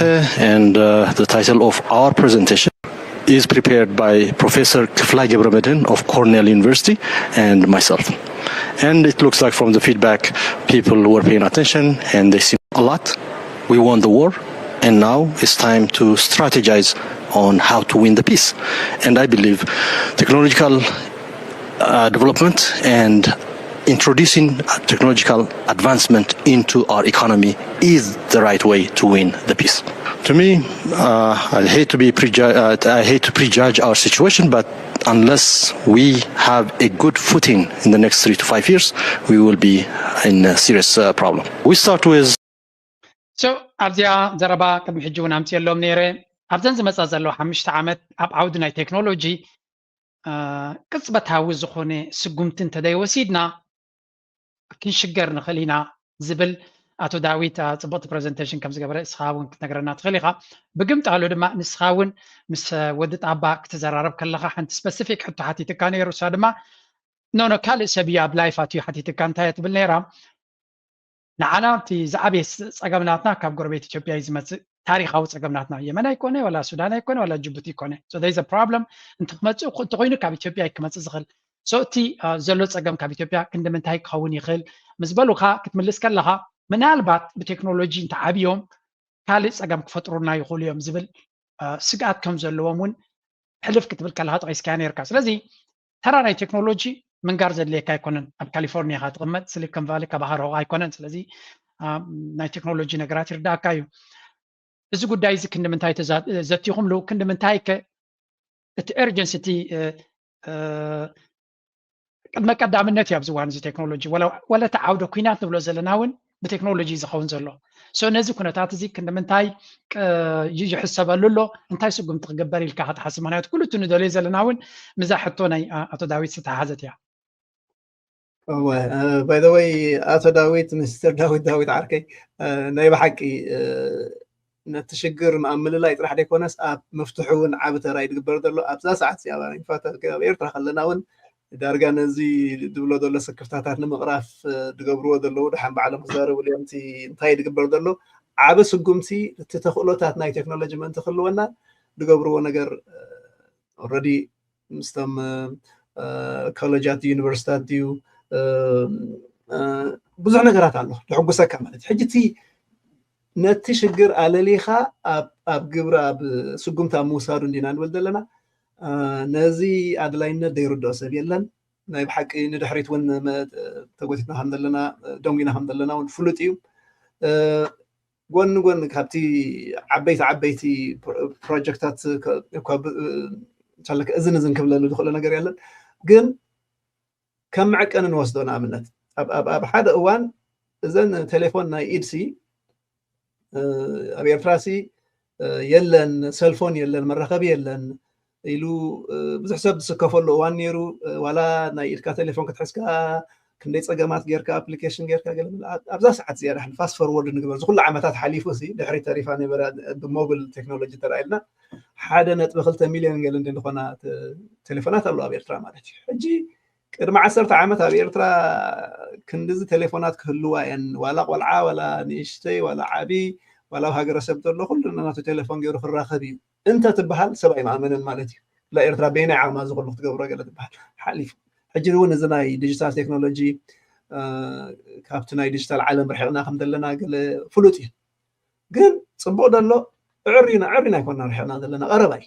and uh, the title of our presentation is prepared by Professor Kiflay Gebremedhin of Cornell University and myself. And it looks like from the feedback, people were paying attention and they seem a lot. We won the war, and now it's time to strategize on how to win the peace. And I believe technological uh, development and introducing technological advancement into our economy is the right way to win the peace. To me, uh, I hate to be prejudge. Uh, I hate to prejudge our situation, but unless we have a good footing in the next three to five years, we will be in a serious uh, problem. We start with so ኣብዚኣ ዘረባ ቅድሚ ሕጂ እውን ኣምፅየሎም ነይረ። ኣብዘን ዝመፃ ዘለዋ ሓሙሽተ ዓመት ኣብ ዓውዲ ናይ ቴክኖሎጂ ቅፅበታዊ ዝኾነ ስጉምቲ እንተዘይወሲድና ክንሽገር ንኽእል ኢና ዝብል ኣቶ ዳዊት ጽብቕቲ ፕሬዘንቴሽን ከም ዝገበረ እስኻ እውን ክትነግረና ትኽእል ኢኻ። ብግምጣሉ ድማ ንስኻ እውን ምስ ወዲ ጣባ ክትዘራረብ ከለኻ ሓንቲ ስፐሲፊክ ሕቶ ሓቲትካ ነይሩ። እሳ ድማ ኖኖ ካልእ ሰብ እዩ ኣብ ላይፍ ኣትዩ ሓቲትካ እንታይ እያ ትብል ነይራ? ንዓና እቲ ዝዓበየ ጸገም ናትና ካብ ጎረቤት ኢትዮጵያ እዩ ዝመጽእ። ታሪኻዊ ጸገም ናትና የመን ኣይኮነ ዋላ ሱዳን ኣይኮነ ዋላ ጅቡቲ ኣይኮነ። So there is a problem። እንትክመጽእ እንተኮይኑ ካብ ኢትዮጵያ እዩ ክመጽእ ዝኽእል። So እቲ ዘሎ ጸገም ካብ ኢትዮጵያ ክንዲ ምንታይ ክኸውን ይኽእል ምስ በሉኻ ክትምልስ ከለኻ ምናልባት ብቴክኖሎጂ እንተዓብዮም ካልእ ጸገም ክፈጥሩና ይኽእሉ እዮም ዝብል ስግኣት ከም ዘለዎም እውን ሕልፍ ክትብል ከለካ ጠቂስካያ ነርካ። ስለዚ ተራ ናይ ቴክኖሎጂ ምንጋር ዘድልየካ ኣይኮነን። ኣብ ካሊፎርኒያ ኢካ ትቕመጥ፣ ሲሊኮን ቫሊ ካባኻ ርሑቕ ኣይኮነን። ስለዚ ናይ ቴክኖሎጂ ነገራት ይርዳእካ እዩ። እዚ ጉዳይ እዚ ክንዲ ምንታይ ዘቲኹምሉ? ክንዲ ምንታይ ከ እቲ ኤርጀንሲ እቲ ቅድመ ቀዳምነት እዩ ኣብዚ እዋን እዚ ቴክኖሎጂ። ወላ እቲ ዓውደ ኩናት ንብሎ ዘለና እውን ብቴክኖሎጂ ዝኸውን ዘሎ። So ነዚ ኩነታት እዚ ክንዲ ምንታይ ይሕሰበሉ ኣሎ፣ እንታይ ስጉምቲ ክግበር ኢልካ ክትሓስብ? ምክንያቱ ኩሉ እቲ ንደልዮ ዘለና እውን ምዛ ሕቶ ናይ ኣቶ ዳዊት ዝተሓዘት እያ። By the way ኣቶ ዳዊት ሚስተር ዳዊት ዳዊት ዓርከይ ናይ ብሓቂ ነቲ ሽግር ኣብ ምልላይ ጥራሕ ዘይኮነስ ኣብ ምፍትሑ እውን ዓቢ ተራ እዩ ዝግበር ዘሎ። ኣብዛ ሰዓት እዚኣ ኢንፋክት ኣብ ኤርትራ ከለና እውን ዳርጋ ነዚ ዝብሎ ዘሎ ስክፍታታት ንምቕራፍ ዝገብርዎ ዘለዉ ደሓን ባዕሎም ክዛረብሉ እዮም። እቲ እንታይ ዝግበር ዘሎ ዓቢ ስጉምቲ እቲ ተኽእሎታት ናይ ቴክኖሎጂ ምእንቲ ክህልወና ዝገብርዎ ነገር ኦልረዲ ምስቶም ኮሌጃት ድዩ ዩኒቨርሲታት ድዩ ብዙሕ ነገራት ኣሎ ዝሕጉሰካ ማለት እዩ። ሕጂ እቲ ነቲ ሽግር ኣለሊኻ ኣብ ግብሪ ኣብ ስጉምቲ ኣብ ምውሳዱ እንዲና ንብል ዘለና። ነዚ ኣድላይነት ዘይርድኦ ሰብ የለን። ናይ ብሓቂ ንድሕሪት እውን ተጎቲትና ከም ዘለና ደንጉና ከም ዘለና እውን ፍሉጥ እዩ። ጎኒ ጎኒ ካብቲ ዓበይቲ ዓበይቲ ፕሮጀክታት እዝን እዝን ክብለሉ ዝኽእሎ ነገር የለን። ግን ከም መዐቀኒ ንወስዶ ንኣብነት ኣብ ሓደ እዋን እዘን ቴሌፎን ናይ ኢድሲ ኣብ ኤርትራ ሲ የለን፣ ሰልፎን የለን፣ መራኸቢ የለን ኢሉ ብዙሕ ሰብ ዝስከፈሉ እዋን ነይሩ። ዋላ ናይ ኢድካ ቴሌፎን ክትሕዝካ ክንደይ ፀገማት ጌርካ ኣፕሊኬሽን ጌርካ ገለ ኣብዛ ሰዓት እዚኣ ዳሕን ፋስት ፎርወርድ ንግበር ዝኩሉ ዓመታት ሓሊፉ ሲ ድሕሪ ተሪፋ ነበረ ብሞብል ቴክኖሎጂ ተራኢልና ሓደ ነጥቢ ክልተ ሚልዮን ገለ እንደ ዝኾና ቴሌፎናት ኣለዋ ኣብ ኤርትራ ማለት እዩ። ሕጂ ቅድሚ ዓሰርተ ዓመት ኣብ ኤርትራ ክንድዚ ቴሌፎናት ክህልዋ እየን ዋላ ቆልዓ ዋላ ንእሽተይ ዋላ ዓቢ ዋላ ኣብ ሃገረሰብ ዘሎ ኩሉ ናቱ ቴሌፎን ገይሩ ክራኸብ እዩ እንተ ትበሃል ሰብ ኣይምኣመንን ማለት እዩ። ላ ኤርትራ በየናይ ዓቕማ እዚ ኩሉ ክትገብሮ ገለ ትበሃል ሓሊፉ። ሕጂ እውን እዚ ናይ ዲጂታል ቴክኖሎጂ ካብቲ ናይ ዲጂታል ዓለም ርሒቕና ከም ዘለና ገለ ፍሉጥ እዩ። ግን ፅቡቕ ደሎ ዕሪና ዕሪና ኣይኮና ርሒቕና ዘለና ቀረባ እዩ።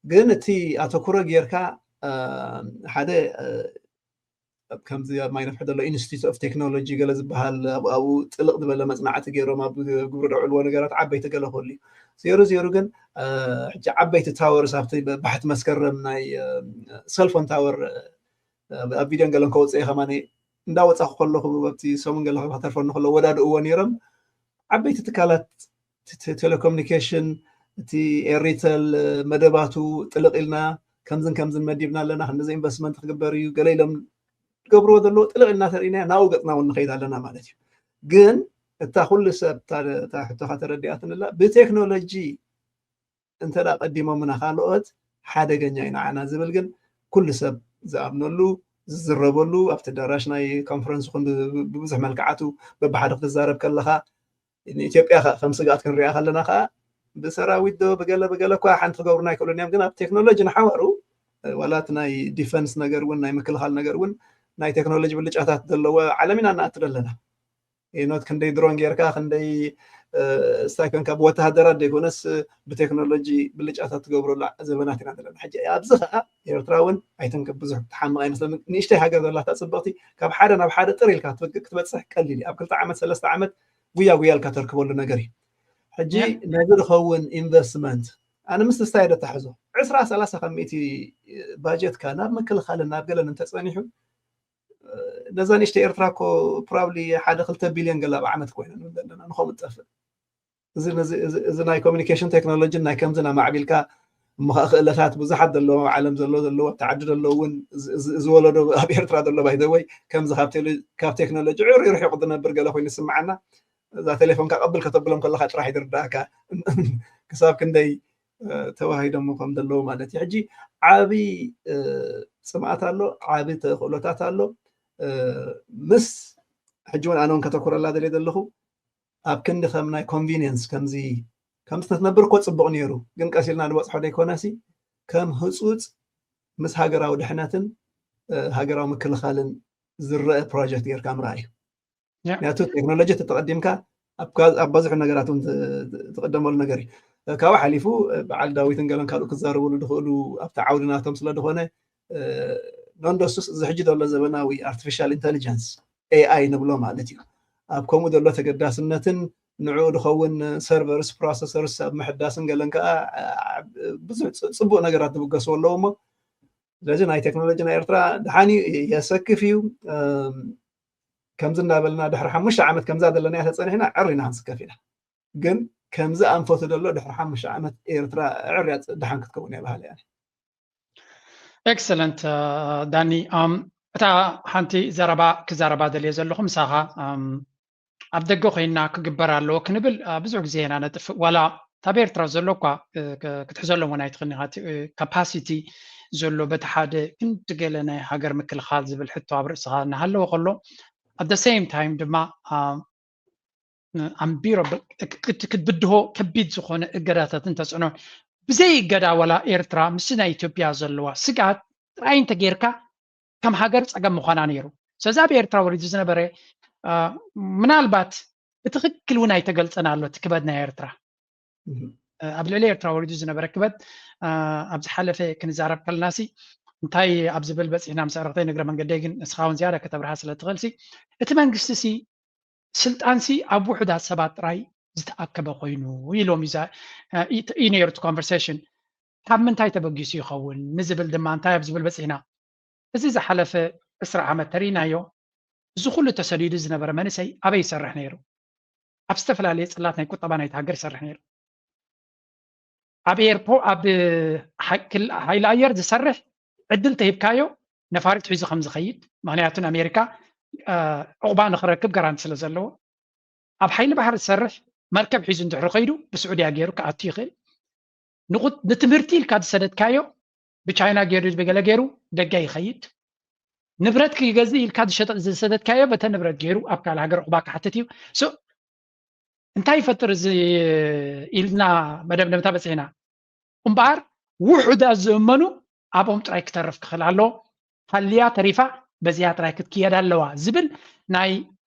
ግን እቲ ኣተኩሮ ጌርካ ሓደ ከምዚ ኣብ ማይ ነፍሒ ዘሎ ኢንስቲትዩት ኦፍ ቴክኖሎጂ ገለ ዝበሃል ኣብኡ ጥልቕ ዝበለ መፅናዕቲ ገይሮም ኣብ ግብሪ ደውዕልዎ ነገራት ዓበይቲ ገለ ክህሉ እዩ። ዜሩ ዜሩ ግን ሕጂ ዓበይቲ ታወርስ ኣብቲ ባሕቲ መስከረም ናይ ሰልፎን ታወር ኣብ ቪድዮን ገለን ከውፅእ ከማኒ እንዳወፃኹ ከለኹ ኣብቲ ሰሙን ገለ ከተርፈኒ ከሎ ወዳድእዎ ነይሮም ዓበይቲ ትካላት ቴሌኮሙኒኬሽን እቲ ኤሪተል መደባቱ ጥልቕ ኢልና ከምዝን ከምዝን መዲብና ኣለና ክንዚ ኢንቨስትመንት ክግበር እዩ ገለ ኢሎም ገብርዎ ዘለዎ ጥልቕ ኢልና ተርእና ናብኡ ገፅና እውን ንኸይድ ኣለና ማለት እዩ። ግን እታ ኩሉ ሰብ ሕቶኻ ተረዲኣትንላ ብቴክኖሎጂ እንተ ቀዲሞምና ካልኦት ሓደገኛ እዩ ንዓና ዝብል ግን ኩሉ ሰብ ዝኣምነሉ ዝዝረበሉ ኣብቲ ኣዳራሽ ናይ ኮንፈረንስ ይኹን ብብዙሕ መልክዓቱ በብሓደ ክትዛረብ ከለኻ ንኢትዮጵያ ከም ስግኣት ክንሪኣ ከለና ከዓ ብሰራዊት ዶ ብገለ ብገለ እኳ ሓንቲ ክገብሩና ኣይክእሉን እዮም። ግን ኣብ ቴክኖሎጂ ንሓዋሩ ዋላት ናይ ዲፈንስ ነገር እውን ናይ ምክልኻል ነገር እውን ናይ ቴክኖሎጂ ብልጫታት ዘለዎ ዓለም ኢና ንኣቱ ዘለና። ኖት ክንደይ ድሮን ጌርካ ክንደይ ስታይ ኮንካ ብወተሃደራት ዘይኮነስ ብቴክኖሎጂ ብልጫታት ትገብረሉ ዘበናት ኢና ዘለና። ሕጂ ኣብዚ ከዓ ኤርትራ እውን ኣይተንከብ ብዙሕ ትሓምቕ ኣይመስለኒ። ንእሽተይ ሃገር ዘላታ ፅብቕቲ ካብ ሓደ ናብ ሓደ ጥር ኢልካ ክትበፅሕ ቀሊል እዩ። ኣብ ክልተ ዓመት ሰለስተ ዓመት ጉያ ጉያ ኢልካ ተርክበሉ ነገር እዩ። ሕጂ ነዚ ዝኸውን ኢንቨስትመንት ኣነ ምስ ስታይ ዶ ተሕዞ ዕስራ ሰላሳ ካብ ሚእቲ ባጀትካ ናብ ምክልኻልን ናብ ገለን እንተፀኒሑ ነዛ ንእሽተ ኤርትራ እኮ ፕሮባብሊ ሓደ ክልተ ቢልዮን ገላ ብዓመት ኮይና ንብል ዘለና ንኸምኡ ትጠፍእ። እዚ ናይ ኮሚኒኬሽን ቴክኖሎጂን ናይ ከምዚ ናማዕቢልካ እሞ ከዓ ክእለታት ብዙሓት ዘለዎ ዓለም ዘሎ ዘለዎ ኣብቲ ዓዲ ዘሎ እውን ዝወለዶ ኣብ ኤርትራ ዘሎ ባይዘወይ ከምዚ ካብ ቴክኖሎጂ ዕሪ ርሒቑ ዝነብር ገለ ኮይኑ ይስምዓና። እዛ ቴሌፎንካ ቀብል ከተብሎም ከለካ ጥራሕ ይድርዳእካ ክሳብ ክንደይ ተዋሂዶሞ ከም ዘለዉ ማለት እዩ። ሕጂ ዓቢ ፅምኣት ኣሎ፣ ዓቢ ተኽእሎታት ኣሎ። ምስ ሕጂ እውን ኣነ እውን ከተኩረላ ደልየ ዘለኹ ኣብ ክንዲ ከም ናይ ኮንቪኒየንስ ከምዚ ከምዚ ተትነብር እኮ ፅቡቕ ነይሩ፣ ግን ቀስ ኢልና ንበፅሖ ዘይኮነሲ ከም ህፁፅ ምስ ሃገራዊ ድሕነትን ሃገራዊ ምክልኻልን ዝረአ ፕሮጀክት ጌርካ ምርኣይ እዩ። ምክንያቱ ቴክኖሎጂ ተተቐዲምካ ኣብ ብዙሕ ነገራት እውን ትቐደመሉ ነገር እዩ። ካብኡ ሓሊፉ በዓል ዳዊትን ገለን ካልኡ ክዛረብሉ ዝኽእሉ ኣብቲ ዓውዲ ናቶም ስለ ዝኾነ ኖንደሱስ እዚ ሕጂ ዘሎ ዘበናዊ ኣርቲፊሻል ኢንተሊጀንስ ኤኣይ ንብሎ ማለት እዩ ኣብ ከምኡ ዘሎ ተገዳስነትን ንዕኡ ዝኸውን ሰርቨርስ ፕሮሰሰርስ ኣብ ምሕዳስን ገለን ከዓ ብዙሕ ፅቡቅ ነገራት ዝብገስዎ ኣለዎ እሞ ስለዚ ናይ ቴክኖሎጂ ናይ ኤርትራ ድሓን እዩ የሰክፍ እዩ ከምዚ እንዳበልና ድሕሪ ሓሙሽተ ዓመት ከምዛ ዘለና እያ ተፀኒሕና ዕር ኢና ክንስከፍ ኢና ግን ከምዚ ኣንፈቱ ዘሎ ድሕሪ ሓሙሽተ ዓመት ኤርትራ ዕር እያ ድሓን ክትከውን እያ ባህል እያ ኤክሰለንት ዳኒ እታ ሓንቲ ዘረባ ክዛረባ ደልየ ዘለኹ ምሳኻ ኣብ ደገ ኮይና ክግበር ኣለዎ ክንብል ብዙሕ ግዜ ኢና ነጥፍእ ዋላ ታብ ኤርትራ ዘሎ እኳ ክትሕዘሎም እውን ኣይትኽእልኒ ኢኻ capacity ዘሎ በቲ ሓደ ክንዲ ገለ ናይ ሃገር ምክልኻል ዝብል ሕቶ ኣብ ርእስኻ እናሃለወ ከሎ at the same time ድማ ኣንቢሮ ክትብድሆ ከቢድ ዝኾነ እገዳታትን ተፅዕኖ ብዘይ እገዳ ወላ ኤርትራ ምስ ናይ ኢትዮጵያ ዘለዋ ስግኣት ጥራይ እንተጌርካ ከም ሃገር ፀገም ምዃና ነይሩ። ስለዚ ኣብ ኤርትራ ወሪዱ ዝነበረ ምናልባት ብትኽክል እውን ኣይተገልፀን ኣሎ እቲ ክበድ ናይ ኤርትራ ኣብ ልዕሊ ኤርትራ ወሪዱ ዝነበረ ክበድ ኣብ ዝሓለፈ ክንዛረብ ከለና ሲ እንታይ ኣብ ዝብል በፂሕና ምስ ዕረፍተይ ንግረ መንገደይ ግን ንስኻ እውን ዝያዳ ከተብርሃ ስለ ትኽእል ሲ እቲ መንግስቲ ሲ ስልጣን ሲ ኣብ ውሑዳት ሰባት ጥራይ ዝተኣከበ ኮይኑ ኢሎም እዩ ነይሩ እቲ ኮንቨርሴሽን ካብ ምንታይ ተበጊሱ ይኸውን ንዝብል ድማ እንታይ ኣብ ዝብል በፂሕና እዚ ዝሓለፈ ዕስራ ዓመት ተሪእናዮ እዚ ኩሉ ተሰዲዱ ዝነበረ መንእሰይ ኣበይ ይሰርሕ ነይሩ ኣብ ዝተፈላለየ ፅላት ናይ ቁጠባ ናይቲ ሃገር ይሰርሕ ነይሩ ኣብ ኤርፖ ኣብ ሓይሊ ኣየር ዝሰርሕ ዕድል ተሂብካዮ ነፋሪት ሒዙ ከም ዝኸይድ ምክንያቱ ኣሜሪካ ዕቑባ ንክረክብ ጋራንቲ ስለ ዘለዎ ኣብ ሓይሊ ባሕሪ ዝሰርሕ መርከብ ሒዙ እንድሕሪ ከይዱ ብስዑድያ ገይሩ ክኣቱ ይኽእል ንትምህርቲ ኢልካ ዝሰደድካዮ ብቻይና ገይሩ ብገለ ገይሩ ደገ ይኸይድ ንብረት ክገዝእ ኢልካ ዝሰደድካዮ በተ ንብረት ገይሩ ኣብ ካልእ ሃገር ዕቑባ ክሓትት እዩ እንታይ ይፈጥር እዚ ኢልና መደምደምታ በፂሕና እምበኣር ውሑዳት ዝእመኑ ኣብኦም ጥራይ ክተርፍ ክኽእል ኣሎ ሃልያ ተሪፋ በዚያ ጥራይ ክትክየድ ኣለዋ ዝብል ናይ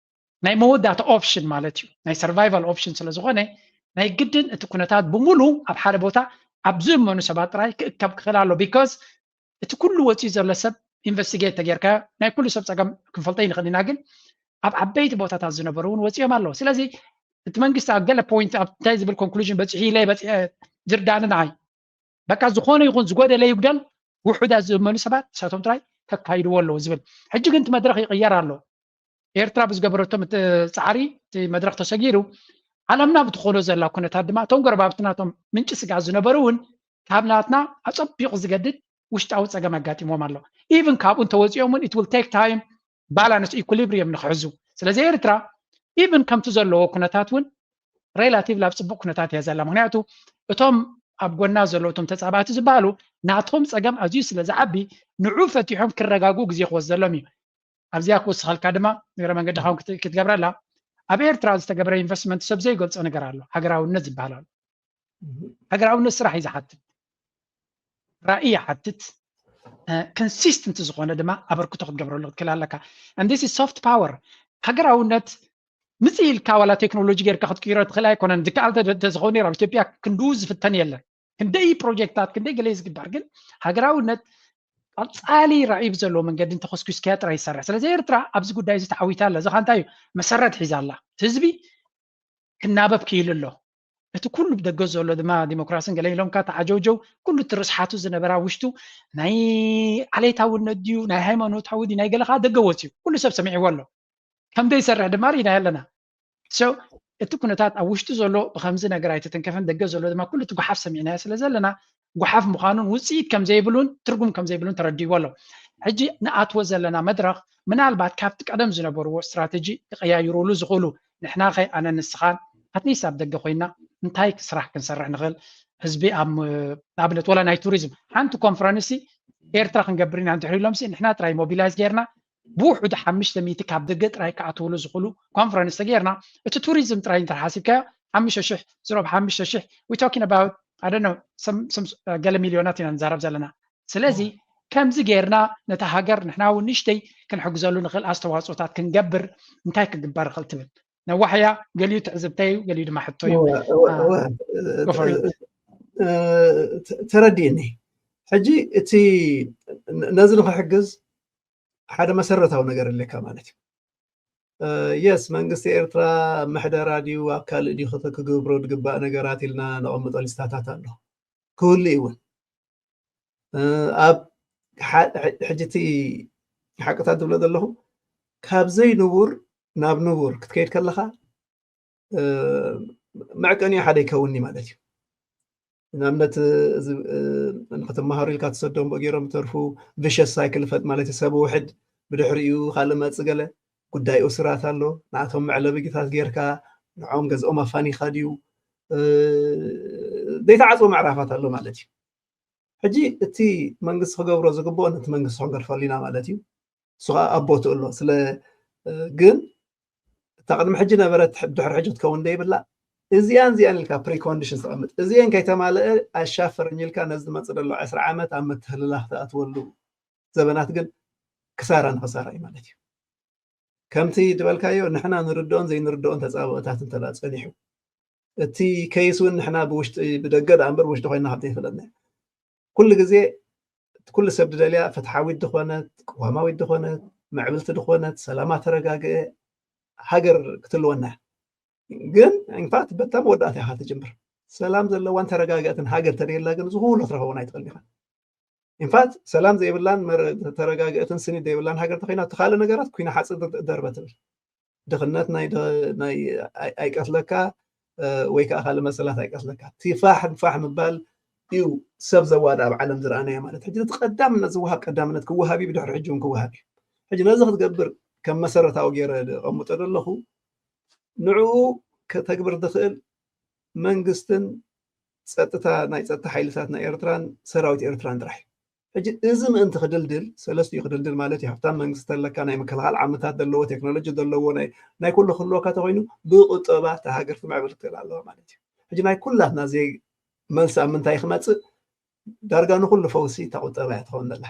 ናይ መወዳእታ ኦፕሽን ማለት እዩ ናይ ሰርቫይቫል ኦፕሽን ስለ ዝኾነ ናይ ግድን እቲ ኩነታት ብምሉ ኣብ ሓደ ቦታ ኣብ ዝእመኑ ሰባት ጥራይ ክእከብ ክኽእል ኣሎ because እቲ ኩሉ ወፂኡ ዘሎ ሰብ ኢንቨስቲጌት ተጌርካዮ ናይ ኩሉ ሰብ ፀገም ክንፈልጦ ይንኽእል ኢና ግን ኣብ ዓበይቲ ቦታታት ዝነበሩ እውን ወፂኦም ኣለዉ ስለዚ እቲ መንግስቲ ኣብ ገለ ፖይንት ኣብ እንታይ ዝብል ኮንክሉዥን በፂሑ ኢለ በፂሐ ዝርዳኒ ንዓይ በቃ ዝኾነ ይኹን ዝጎደለ ይጉደል ውሑዳት ዝእመኑ ሰባት ንሳቶም ጥራይ ከካይድዎ ኣለዉ ዝብል ሕጂ ግን እቲ መድረክ ይቕየር ኣሎ ኤርትራ ብዝገበረቶም ፃዕሪ እቲ መድረክ ተሰጊሩ ዓለምና ብትኾኖ ዘላ ኩነታት ድማ እቶም ጎረባብትና እቶም ምንጪ ስግኣት ዝነበሩ እውን ካብ ናትና ኣፀቢቑ ዝገድድ ውሽጣዊ ፀገም ኣጋጢሞም ኣሎ even ካብኡ እንተወፂኦም እውን it will take time balance equilibrium ንክሕዙ ስለዚ ኤርትራ even ከምቲ ዘለዎ ኩነታት እውን ሬላቲቭ ኣብ ፅቡቅ ኩነታት እያ ዘላ ምክንያቱ እቶም ኣብ ጎና ዘለዉ እቶም ተፃባእቲ ዝበሃሉ ናቶም ፀገም ኣዝዩ ስለ ዝዓቢ ንዑ ፈቲሖም ክረጋግኡ ግዜ ክወስደሎም እዩ ኣብዚኣ ክውስኸልካ ድማ ንግረ መንገዲ ካውን ክትገብረላ ኣብ ኤርትራ ዝተገብረ ኢንቨስትመንት ሰብ ዘይገልጾ ነገር ኣሎ። ሃገራውነት ዝበሃል ኣሎ። ሃገራውነት ስራሕ እዩ ዝሓትት፣ ራእይ ይሓትት፣ ኮንሲስተንት ዝኾነ ድማ ኣበርክቶ ክትገብረሉ ክትክእል ኣለካ። And this is soft power። ሃገራውነት ምጽእ ኢልካ ዋላ ቴክኖሎጂ ጌርካ ክትቅይሮ ትኽእል ኣይኮነን። ዝከኣል ተዝኸውን ነይሩ ኣብ ኢትዮጵያ ክንድኡ ዝፍተን የለን። ክንደይ ፕሮጀክታት ክንደይ ገለ ዝግበር፣ ግን ሃገራውነት ቀጻሊ ራእይ ብዘለዎ መንገዲ እንተኾስኩስካያ ጥራይ ይሰርሕ። ስለዚ ኤርትራ ኣብዚ ጉዳይ እዚ ተዓዊታ ኣላ። እዚ ኸኣ እንታይ እዩ? መሰረት ሒዛ ኣላ። ህዝቢ ክናበብ ክኢሉ ኣሎ። እቲ ኩሉ ብደገ ዘሎ ድማ ዲሞክራስን ገለ ኢሎምካ ተዓጀውጀው፣ ኩሉ እቲ ርስሓቱ ዝነበራ ውሽጡ ናይ ዓሌታውነት ድዩ ናይ ሃይማኖታዊ ድዩ ናይ ገለ ከዓ ደገ ወፅዩ ኩሉ ሰብ ሰሚዕዎ ኣሎ። ከም ዘይሰርሕ ድማ ርኢና ኣለና። So እቲ ኩነታት ኣብ ውሽጡ ዘሎ ብከምዚ ነገር ኣይተተንከፈን፣ ደገ ዘሎ ድማ ኩሉ እቲ ጓሓፍ ሰሚዕናዮ ስለ ዘለና ጓሓፍ ምዃኑን ውፅኢት ከም ዘይብሉን ትርጉም ከም ዘይብሉን ተረዲእዎ ኣሎ። ሕጂ ንኣትዎ ዘለና መድረኽ ምናልባት ካብቲ ቀደም ዝነበርዎ ስትራተጂ ክቀያይሩሉ ዝኽእሉ፣ ንሕና ኸ ኣነ ንስኻን ኣትሊስት ኣብ ደገ ኮይና እንታይ ስራሕ ክንሰርሕ ንኽእል? ህዝቢ ኣብ ንኣብነት ወላ ናይ ቱሪዝም ሓንቲ ኮንፈረንስ ኤርትራ ክንገብር ኢና እንድሕር ኢሎም ንሕና ጥራይ ሞቢላይዝ ጌርና ብውሑዱ ሓሙሽተ ሚእቲ ካብ ደገ ጥራይ ክኣትውሉ ዝኽእሉ ኮንፈረንስ ተጌርና እቲ ቱሪዝም ጥራይ እንተሓሲብካዮ ሓሙሽተ ሽሕ ዝሮብ ሓሙሽተ ሽሕ we talking about I don't know some some ገለ ሚልዮናት ኢና ንዛረብ ዘለና። ስለዚ ከምዚ ጌርና ነታ ሃገር ንሕና እውን ንእሽተይ ክንሕግዘሉ ንኽእል ኣስተዋፅኦታት ክንገብር እንታይ ክግበር ይኽእል ትብል? ነዋሕያ ገሊኡ ትዕዝብተይ እዩ፣ ገሊኡ ድማ ሕቶ እዩ። ተረዲእኒ። ሕጂ እቲ ነዚ ንክሕግዝ ሓደ መሰረታዊ ነገር ኣለካ ማለት እዩ። የስ መንግስቲ ኤርትራ ምሕደራ ድዩ ኣብ ካልእ ድዩ ክተ- ክገብሮ ዝግባእ ነገራት ኢልና ነቐምጦ ሊስታታት ኣሎ ክህሉ እውን ኣብ ሐ- ሐ- ሕጂ እቲ ሓቅታት ዝብሎ ዘለኹ ካብ ዘይንቡር ናብ ንቡር ክትከይድ ከለኻ መዕቀኒኡ ሓደ ይከውንኒ ማለት እዩ። ንኣብነት ንክትመሃሩ ኢልካ ትሰዶም ብኡ ገይሮም ተርፉ ቪሸስ ሳይክል ይፈጥ ማለት እዩ። ሰብ ውሕድ ብድሕሪኡ ካልእ መፅ ገለ ጉዳይ እሱራት ኣሎ። ንኣቶም መዕለቢ ግታት ጌርካ ንዖም ገዝኦም ኣፋኒካ ድዩ ዘይተዓፅዎ ምዕራፋት ኣሎ ማለት እዩ። ሕጂ እቲ መንግስቲ ክገብሮ ዝግብኦ ነቲ መንግስቲ ክንገድፈሉ ኢና ማለት እዩ። እሱ ከዓ ኣብ ቦትኡ ኣሎ። ስለ ግን እታ ቅድሚ ሕጂ ነበረት ድሕሪ ሕጂ ክትከውን ዘይብላ እዚኣን እዚኣን ኢልካ ፕሪኮንዲሽን ተቐምጥ። እዚአን ከይተማልአ ኣሻፈረኝ ኢልካ ነዚ ዝመፅእ ዘሎ ዕስራ ዓመት ኣብ ምትህልላኽ ትኣትወሉ ዘበናት ግን ክሳራ ንክሳራ እዩ ማለት እዩ። ከምቲ ዝበልካዮ ንሕና ንርድኦን ዘይንርድኦን ተፃብኦታት እንተላ ፀኒሑ እቲ ከይስ እውን ንሕና ብውሽጢ ብደገ ደኣ እምበር ውሽጢ ኮይና ካብ ዘይፈለጥና ኩሉ ግዜ ኩሉ ሰብ ድደልያ ፍትሓዊት ዝኾነት ቅዋማዊት ዝኾነት ምዕብልቲ ዝኾነት ሰላማ ተረጋግአ ሃገር ክትልወና ግን ኢንፋት በታ መወዳእታ ኢኻ ትጅምር። ሰላም ዘለዋን ተረጋግአትን ሃገር ተደየላ ግን እዚ ኩሉ ክትረኸቦን ኣይትኽእል ኢኻ። ኢንፋት ሰላም ዘይብላን ተረጋግአትን ስኒት ዘይብላን ሃገር ተኮይና እቲ ካልእ ነገራት ኩና ሓፂር ደርበ ትብል። ድኽነት ናይ ኣይቀትለካ ወይ ከዓ ካልእ መሰላት ኣይቀትለካ። እቲ ፋሕ ፋሕ ምባል እዩ ሰብ ዘዋዳ ኣብ ዓለም ዝረኣናዮ ማለት ሕጂ እቲ ቀዳምነት ዝወሃብ ቀዳምነት ክወሃብ እዩ ብድሕሪ ሕጂ እውን ክወሃብ እዩ። ሕጂ ነዚ ክትገብር ከም መሰረታዊ ገይረ ቀምጦ ዘለኹ ንዕኡ ከተግብር ዝኽእል መንግስትን ፀጥታ ናይ ፀጥታ ሓይልታት ናይ ኤርትራን ሰራዊት ኤርትራን ጥራሕ እዩ። ሕጂ እዚ ምእንቲ ክድልድል ሰለስቲኡ ክድልድል ማለት እዩ። ሃብታም መንግስቲ ኣለካ፣ ናይ ምክልኻል ዓምታት ዘለዎ፣ ቴክኖሎጂ ዘለዎ ናይ ኩሉ ክህልወካ ተኮይኑ ብቁጠባ እታ ሃገር ትምዕብል ትኽእል ኣለዋ ማለት እዩ። ሕጂ ናይ ኩላትና ዘይ መልሲ ኣብ ምንታይ ክመፅእ ዳርጋ ንኩሉ ፈውሲ እታ ቁጠባ እያ ትኸውን ዘላ።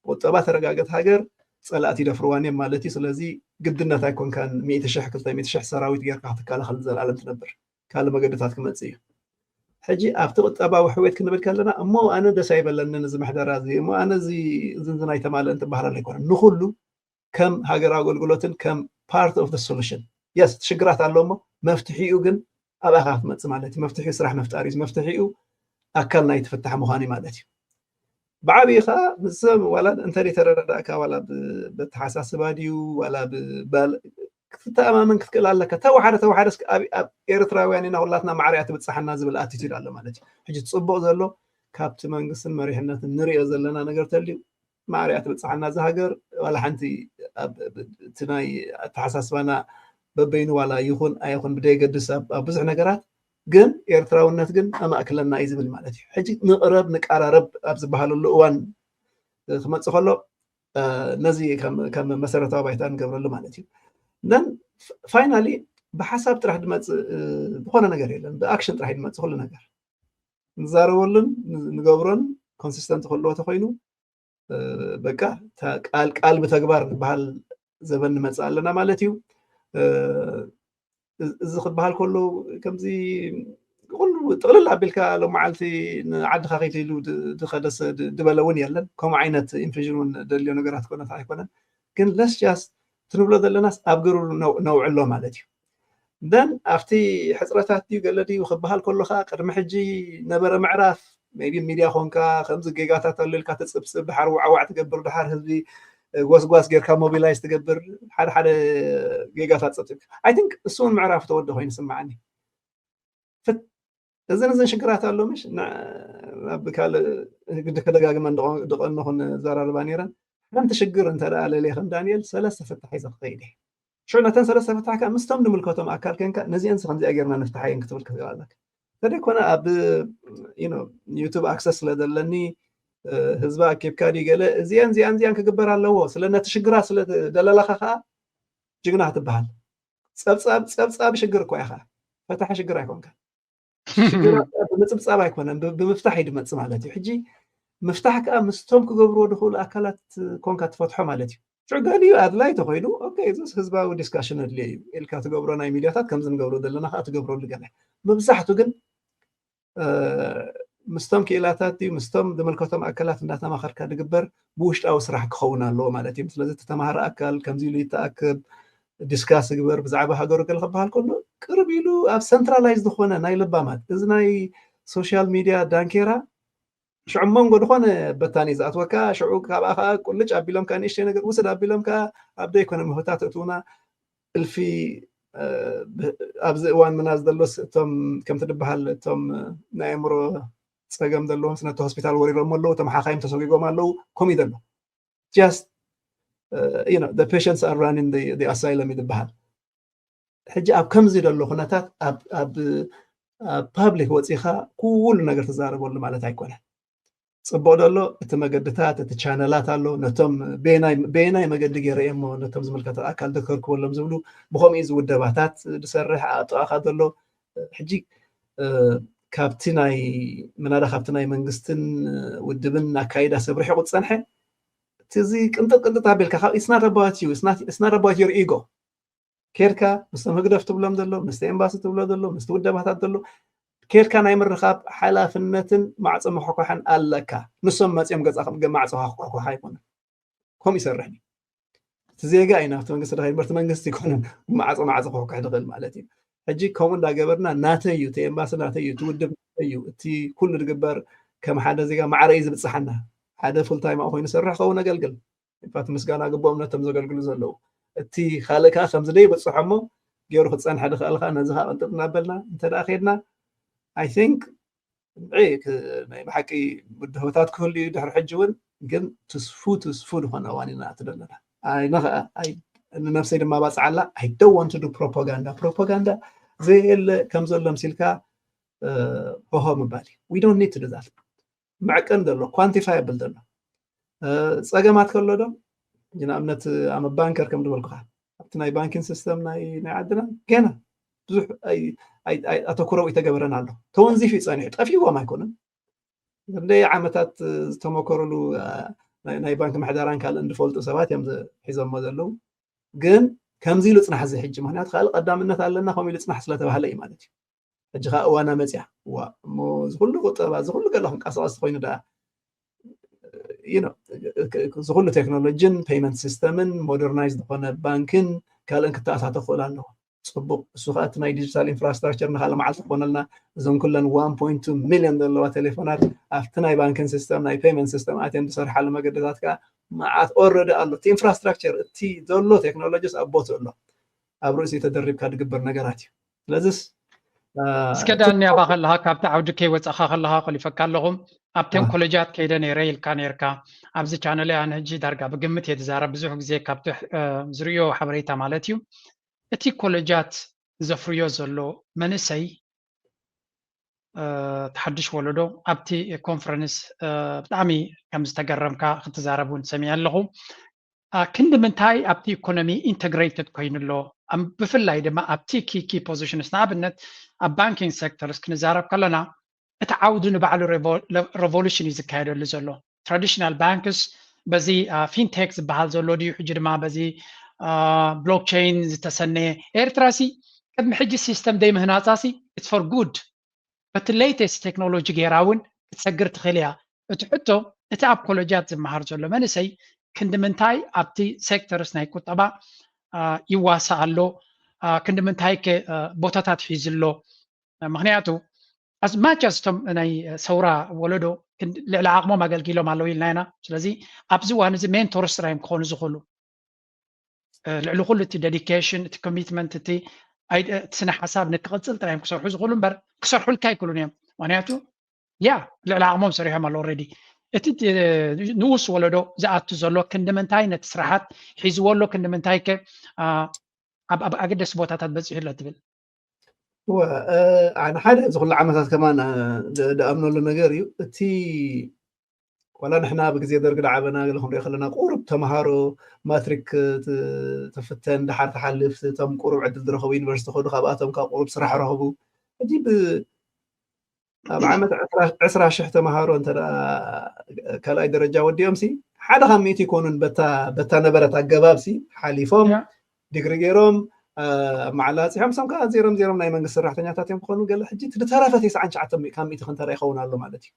ቁጠባ ተረጋገት ሃገር ፀላእቲ ይደፍርዋን እዮም ማለት እዩ። ስለዚ ግድነት ኣይኮንካን ሚእቲ ሽሕ ክልተ ሚእቲ ሽሕ ሰራዊት ጌርካ ክትከላኸል ንዘለኣለም ትነብር ካልእ መገድታት ክመፅእ እዩ። ሕጂ ኣብቲ ቁጠባዊ ሕውየት ክንብል ከለና እሞ ኣነ ደስ ኣይበለንን እዚ ምሕደራ እዚ እሞ ኣነ እዚ ዝንዝን ኣይተማልእን ትበሃለሉ ኣይኮነን። ንኩሉ ከም ሃገራዊ ኣገልግሎትን ከም part of the solution yes ሽግራት ኣሎ እሞ መፍትሒኡ ግን ኣባኻ ክትመፅእ ማለት እዩ። መፍትሒኡ ስራሕ ምፍጣር እዩ። መፍትሒኡ ኣካል ናይ ትፍታሕ ምዃን እዩ ማለት እዩ። ብዓብዪ ከዓ ምስ ሰብ ዋላ እንተ ተረዳእካ ዋላ በተሓሳስባ ድዩ ዋላ ክትተኣማመን ክትክእል ኣለካ። ተወሓደ ተወሓደ ኣብ ኤርትራውያን ኢና ኩላትና ማዕርያ ትብፅሓና ዝብል ኣቲቱድ ኣሎ ማለት እዩ። ሕጂ ፅቡቅ ዘሎ ካብቲ መንግስትን መሪሕነትን ንሪኦ ዘለና ነገር ተልዩ ማዕርያ ትብፅሓና እዛ ሃገር ዋላ ሓንቲ እቲ ናይ ኣተሓሳስባና በበይኑ ዋላ ይኹን ኣይኹን ብደየገድስ ኣብ ብዙሕ ነገራት ግን ኤርትራውነት ግን ኣማእክለና እዩ ዝብል ማለት እዩ። ሕጂ ንቅረብ ንቀራረብ ኣብ ዝበሃለሉ እዋን ክመፅእ ከሎ ነዚ ከም መሰረታዊ ባይታ ንገብረሉ ማለት እዩ። ን ፋይናሊ ብሓሳብ ጥራሕ ድመፅእ ዝኾነ ነገር የለን። ብኣክሽን ጥራሕ ድመፅእ ኩሉ ነገር። ንዛረበሉን ንገብሮን ኮንሲስተንት ክህልዎ ተኮይኑ በቃ ቃል ቃል ብተግባር ዝበሃል ዘበን ንመፅእ ኣለና ማለት እዩ። እዚ ክበሃል ከሎ ከምዚ ኩሉ ጥቕልል ኣቢልካ ሎመዓልቲ ንዓድኻ ከይትኢሉ ድኸደሰ ድበለ እውን የለን። ከምኡ ዓይነት ኢንፊዥን እውን ደልዮ ነገራት ኮነት ኣይኮነን። ግን ለስ ጃስት ትንብሎ ዘለናስ ኣብ ግብሪ ነውዕሎ ማለት እዩ። ደን ኣብቲ ሕፅረታት ድዩ ገለ ድዩ ክበሃል ከሎ ከዓ ቅድሚ ሕጂ ነበረ ምዕራፍ ቢ ሚድያ ኮንካ ከምዚ ጌጋታት ኣሎ ኢልካ ትፅብፅብ፣ ድሓር ዋዕዋዕ ትገብር፣ ድሓር ህዝቢ ጎስጓስ ጌርካ ሞቢላይዝ ትገብር፣ ሓደ ሓደ ጌጋታት ፀብፂብካ። ኣይ ቲንክ እሱ እውን ምዕራፍ ተወደ ኮይኑ ስምዓኒ። እዝን እዝን ሽግራት ኣሎ ምሽ ናብ ካልእ ግዲ ከደጋግመን ደቐንኹን ዘራርባ ነይረን። ሓንቲ ሽግር እንተ ደኣ ለልየ ከም ዳንኤል ሰለስተ ፍታሕ ሒዘ ክኸይድ እየ። ሽዑ ነተን ሰለስተ ፍታሕ ከዓ ምስቶም ንምልከቶም ኣካል ኮንካ ነዚአን ከምዚኣ ጌርና ንፍትሓየን ክትብል ክትኽእል ኣለካ። እንተደይኮነ ኣብ ዩቱብ ኣክሰስ ስለ ዘለኒ ህዝቢ ኣኪብካ ድዩ ገለ እዚአን እዚአን እዚአን ክግበር ኣለዎ ስለ ነቲ ሽግራት ስለ ደለላኻ ከዓ ጅግና ክትበሃል። ፀብፃብ ፀብፃብ ሽግር እኮ ኢኻ፣ ፈታሒ ሽግር ኣይኮንካ። ሽግር ብምፅብፃብ ኣይኮነን፣ ብምፍታሕ እዩ ድመፅእ ማለት እዩ። ሕጂ ምፍታሕ ከዓ ምስቶም ክገብርዎ ዝኽእሉ ኣካላት ኮንካ ትፈትሖ ማለት እዩ። ሽዑ ገሊኡ ኣድላይ ተኮይኑ እዚስ ህዝባዊ ዲስካሽን ኣድልዮ እዩ ኢልካ ትገብሮ ናይ ሚድያታት ከምዚ ንገብሮ ዘለና ከዓ ትገብረሉ ገለ። መብዛሕቱ ግን ምስቶም ክኢላታት እዩ ምስቶም ዝምልከቶም ኣካላት እናተማኸርካ ዝግበር ብውሽጣዊ ስራሕ ክኸውን ኣለዎ ማለት እዩ። ስለዚ ተተማሃረ ኣካል ከምዚ ኢሉ ይተኣክብ ዲስካስ ግበር ብዛዕባ ሃገሩ ገለ ክበሃል ከሎ ቅርብ ኢሉ ኣብ ሰንትራላይዝ ዝኾነ ናይ ለባማት እዚ ናይ ሶሻል ሚድያ ዳንኬራ ሽዑ መንጎ ዝኾነ በታኒ ዝኣትወካ ሽዑ ካብኣ ከዓ ቁልጭ ኣቢሎም ከዓ ንእሽተይ ነገር ውስድ ኣቢሎም ከዓ ኣብ ደይኮነ ምህታት እትውና እልፊ ኣብዚ እዋን ምና ዘለስ እቶም ከምቲ ዝበሃል እቶም ናይ ኣእምሮ ፀገም ዘለዎም ስነቲ ሆስፒታል ወሪሮም ኣለዉ፣ እቶም ሓኻይም ተሰጒጎም ኣለዉ፣ ከምኡ ዘሎ just patients are running the asylum እዩ ዝበሃል። ሕጂ ኣብ ከምዚ ዘሎ ኩነታት ኣብ ፓብሊክ ወፂኻ ኩሉ ነገር ትዛረበሉ ማለት ኣይኮነን። ፅቡቕ ደሎ እቲ መገድታት እቲ ቻነላት ኣሎ ነቶም በየናይ መገዲ ገይረ እየሞ ነቶም ዝምልከተ ኣካል ደከርክበሎም ዝብሉ ብከምኡ ዝውደባታት ዝሰርሕ ኣጥቓኻ ዘሎ ሕጂ ካብቲ ናይ ምናዳ ካብቲ ናይ መንግስትን ውድብን ኣካይዳ ሰብ ርሒቑ ዝፀንሐ እቲ እዚ ቅንጥጥ ቅንጥጥ ኣቢልካ ካብ it's not about you it's not about your ego ኬድካ ምስቶም ህግደፍ ትብሎም ዘሎ ምስቲ ኤምባሲ ትብሎ ዘሎ ምስቲ ውደባታት ዘሎ ኬድካ ናይ ምርኻብ ሓላፍነትን ማዕፆ መኳኳሕን ኣለካ። ንሶም መፂኦም ገፃ ማዕፆ ክኳኳሕ ኣይኮነን። ከምኡ ይሰርሕ ድዩ? እቲ ዜጋ እዩ ናብቲ መንግስቲ ድኸይድ እምበር እቲ መንግስቲ ኣይኮነን ማዕፆ ማዕፆ ክኳኳሕ ዝኽእል ማለት እዩ። ሕጂ ከምኡ እንዳገበርና ናተይ እዩ እቲ ኤምባሲ ናተይ እዩ እቲ ውድብ ናተይ እዩ እቲ ኩሉ ዝግበር ከም ሓደ ዜጋ ማዕረ እዩ ዝብፅሓና። ሓደ ፉል ታይም ኣብኡ ኮይኑ ዝሰርሕ ክኸውን ኣገልግል ኢንፋክት ምስጋና ግብኦም ነቶም ዘገልግሉ ዘለዉ እቲ ካልእ ከዓ ከምዚ ደይበፅሖ እሞ ገይሩ ክፀንሐ ድኽእል ከዓ ነዚ ከዓ ቅንጥጥ እናበልና እንተ ደኣ ከይድና I think ናይ ብሓቂ ብድሆታት ክህሉ እዩ ድሕሪ ሕጂ እውን ግን ትስፉ ትስፉ ዝኾነ እዋን ኢና ንኣቱ ዘለና ኣነ ከዓ ንነብሰይ ድማ ባፅዓላ I don't want to do propaganda propaganda ዘየለ ከም ዘሎ ምሲልካ ሆሆ ምባል እዩ we don't need to do that መዐቀኒ ዘሎ ኳንቲፋየብል ዘሎ ፀገማት ከሎ ዶ ንኣብነት ኣመ ባንከር ከም ዝበልኩካ ኣብቲ ናይ ባንኪን ሲስተም ናይ ናይ ዓድና ገና ብዙሕ ኣተኩሮ ይተገበረን ኣሎ ተወንዚፍ እዩ ፀኒሑ ጠፊዎም ኣይኮነን እንደ ዓመታት ዝተመከሩሉ ናይ ባንክ ምሕደራን ካልእን ዝፈልጡ ሰባት እዮም ሒዞሞ ዘለዉ ግን ከምዚ ኢሉ ፅናሕ እዚ ሕጂ ምክንያቱ ካልእ ቀዳምነት ኣለና ከምኡ ኢሉ ፅናሕ ስለተባህለ እዩ ማለት እዩ ሕጂ ከዓ እዋና መፅያ እዋ እሞ ዝኩሉ ቁጠባ ዝኩሉ ገለ ክንቀሳቀስ ኮይኑ ደኣ ዝኩሉ ቴክኖሎጂን ፔይመንት ሲስተምን ሞደርናይዝ ዝኾነ ባንክን ካልእን ክተኣታተ ክኽእል ኣለዎ ፅቡቅ እሱ ከዓ እቲ ናይ ዲጂታል ኢንፍራስትራክቸር ንካልእ መዓልቲ ክኾነልና እዞም ኩለን one point two ሚሊዮን ዘለዋ ቴሌፎናት ኣብቲ ናይ ባንክን ሲስተም ናይ ፔይመንት ሲስተም ኣትየን ዝሰርሓሉ መገድታት ከዓ መዓት ኦረዲ ኣሎ እቲ ኢንፍራስትራክቸር እቲ ዘሎ ቴክኖሎጂስ ኣብ ቦትኡ ኣሎ ኣብ ርእሲ ተደሪብካ ዝግበር ነገራት እዩ ስለዚስ እስከ ዳኒ ኣባ ከለካ ካብቲ ዓውዲ ከይወፃእካ ከለካ ከሊፈካ ኣለኹ ኣብተን ኮሌጃት ከይደ ነይረ ኢልካ ነይርካ ኣብዚ ቻነል ኣነ ሕጂ ዳርጋ ብግምት እየ ዝዛረብ ብዙሕ ግዜ ካብቲ ዝርእዮ ሓበሬታ ማለት እዩ እቲ ኮሌጃት ዘፍርዮ ዘሎ መንእሰይ ተሓድሽ ወለዶ ኣብቲ ኮንፈረንስ ብጣዕሚ ከም ዝተገረምካ ክትዛረብ እውን ሰሚዐ ኣለኹ ክንዲ ምንታይ ኣብቲ ኢኮኖሚ ኢንተግሬትድ ኮይኑ ኣሎ ብፍላይ ድማ ኣብቲ ኪ ኪ ፖዚሽንስ ንኣብነት ኣብ ባንኪንግ ሴክተርስ ክንዛረብ ከለና እቲ ዓውዲ ንባዕሉ revolution እዩ ዝካየደሉ ዘሎ። ትራዲሽናል ባንክስ በዚ ፊንቴክ ዝበሃል ዘሎ ድዩ ሕጂ ድማ በዚ ብሎክቸይን ዝተሰነየ? ኤርትራ ሲ ቅድሚ ሕጂ ሲስተም ደይ ምህናፃ ሲ it's for good በቲ ሌተስት ቴክኖሎጂ ገይራ እውን ክትሰግር ትኽእል እያ። እቲ ሕቶ እቲ ኣብ ኮሌጃት ዝመሃር ዘሎ መንእሰይ ክንዲ ምንታይ ኣብቲ ሴክተርስ ናይ ቁጠባ ይዋሳእ ኣሎ፣ ክንዲ ምንታይ ቦታታት ሒዙ ኣሎ? ምክንያቱ as much as እቶም ናይ ሰውራ ወለዶ ልዕሊ ዓቕሞም ኣገልጊሎም ኣለዉ ኢልና ኢና። ስለዚ ኣብዚ እዋን እዚ ሜንቶርስ ጥራዮም ክኾኑ ዝኽእሉ ልዕሊ ኩሉ እቲ ዴዲኬሽን፣ እቲ ኮሚትመንት፣ እቲ ስነ ሓሳብ ንክቕፅል ጥራዮም ክሰርሑ ዝኽእሉ እምበር ክሰርሑልካ ኣይክእሉን እዮም። ምክንያቱ ያ ልዕሊ ዓቕሞም ሰሪሖም ኣሎ ኦልሬዲ። እቲ ንኡስ ወለዶ ዝኣቱ ዘሎ ክንዲ ምንታይ ነቲ ስራሓት ሒዝዎ ኣሎ፣ ክንዲ ምንታይ ከ ኣብ ኣገደስቲ ቦታታት በፂሑ ኣሎ ትብል? ኣነ ሓደ እዚ ኩሉ ዓመታት ከማን ደኣምነሉ ነገር እዩ። እቲ ዋላ ንሕና ብግዜ ደርጊ ዝዓበና ገለ ክንሪኦ ከለና ቁሩብ ተምሃሮ ማትሪክ ትፍተን ድሓር ትሓልፍ እቶም ቁሩብ ዕድል ዝረኸቡ ዩኒቨርሲቲ ከዱ ካብኣቶም ካብ ቁሩብ ስራሕ ረኸቡ። ሕጂ ኣብ ዓመት ዕስራ ሽሕ ተምሃሮ እንተ ካልኣይ ደረጃ ወዲኦም ሲ ሓደ ካብ ሚእቲ ይኮኑን በታ ነበረት ኣገባብ ሲ ሓሊፎም ዲግሪ ገይሮም ኣብ መዓላ ኣፅሖም ሶም ከዓ ዜሮም ዜሮም ናይ መንግስቲ ሰራሕተኛታት እዮም ክኾኑ ገለ ሕጂ ትተረፈ ተስዓን ትሽዓተን ካብ ሚእቲ ክንተራ ይኸውን ኣሎ ማለት እዩ።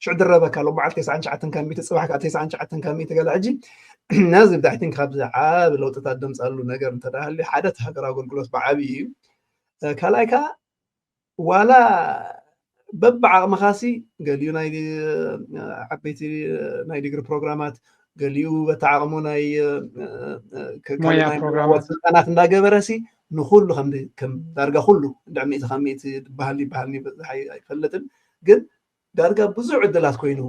ሽዑ ድረበካ ኣሎ በዓል ተስዓን ትሽዓተን ካብ ሚእቲ ፅባሕ ከዓ ተስዓን ትሽዓተን ካብ ሚእቲ ገለ ሕጂ ነዚ ብታሕቲን ካብዚ ዓቢ ለውጥታት ደምፃሉ ነገር እንተዳሃልዩ ሓደ እቲ ሃገር ኣገልግሎት ብዓብዩ እዩ። ካልኣይ ከዓ ዋላ በብዓቕምኻሲ ገሊኡ ናይ ዓበይቲ ናይ ዲግሪ ፕሮግራማት ገሊኡ በቲ ዓቕሙ ናይ ስልጠናት እንዳገበረሲ ንኩሉ ከም ዳርጋ ኩሉ እንድዕ ሚእቲ ካብ ሚእቲ ዝበሃል ይበሃል ኣይፈልጥን ግን ዳርጋ ብዙሕ ዕድላት ኮይኑ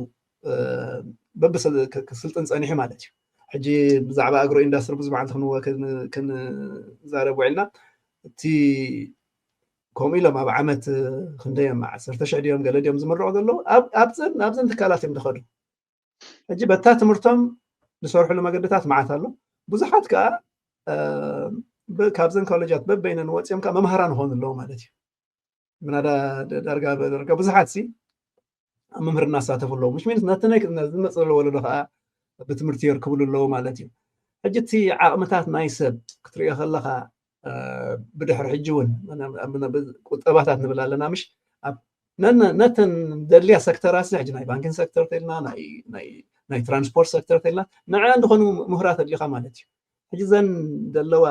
በብክስልጥን ፀኒሑ ማለት እዩ። ሕጂ ብዛዕባ ኣግሮ ኢንዳስትሪ ብዙ መዓልቲ ክንዛረብ ውዒልና እቲ ከምኡ ኢሎም ኣብ ዓመት ክንደዮም ዓሰርተ ሽሕ ድዮም ገለ ድዮም ዝምረቑ ዘለዉ ኣብዘን ትካላት እዮም ዝኸዱ። ሕጂ በታ ትምህርቶም ዝሰርሕሉ መገድታት መዓት ኣሎ። ብዙሓት ከዓ ካብዘን ኮሌጃት በበይነን ወፂኦም ከዓ መምሃራን ይኾኑ ኣለዉ ማለት እዩ። ምናዳ ዳርጋ ዳርጋ ብዙሓት ሲ ኣብ ምምህር እናሳተፉ ኣለዉ። ምሽ ሚንስ ነቲ ናይ ዝመፅ ዘሎ ወለዶ ከዓ ብትምህርቲ የርክብሉ ኣለዉ ማለት እዩ። ሕጂ እቲ ዓቕምታት ናይ ሰብ ክትሪኦ ከለካ ብድሕሪ ሕጂ እውን ቁጠባታት ንብል ኣለና ምሽ ነተን ደልያ ሰክተራት ሕጂ ናይ ባንኪን ሰክተር ተልና ናይ ትራንስፖርት ሰክተር ተልና ንዐ እንድኾኑ ምሁራት ኣድሊኻ ማለት እዩ። ሕጂ ዘን ዘለዋ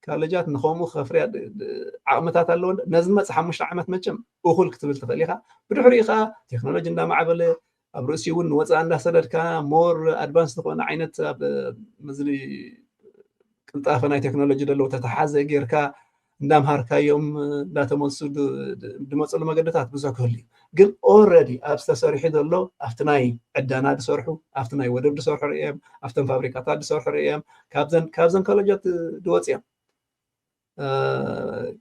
ካለጃት ንኸምኡ ከፍርያ ዓቕምታት ኣለዎ። ነዚ መፅ ሓሙሽተ ዓመት መቸም እኹል ክትብል ትኽእል ኢኻ። ብድሕሪኡ ከዓ ቴክኖሎጂ እንዳማዕበለ ኣብ ርእሲ እውን ንወፃኢ እንዳሰደድካ ሞር ኣድቫንስ ዝኾነ ዓይነት ኣብ ምዝሊ ቅልጣፈ ናይ ቴክኖሎጂ ዘለዎ ተተሓዘ ጌርካ እንዳምሃርካዮም እንዳተመልሱ ድመፅሉ መገድታት ብዙሕ ክህሉ እዩ። ግን ኦረዲ ኣብ ዝተሰርሑ ዘሎ ኣብቲ ናይ ዕዳና ዝሰርሑ ኣብቲ ናይ ወደብ ዝሰርሑ ርእዮም ኣብተን ፋብሪካታት ዝሰርሑ ርእዮም ካብዘን ኮለጃት ዝወፅኦም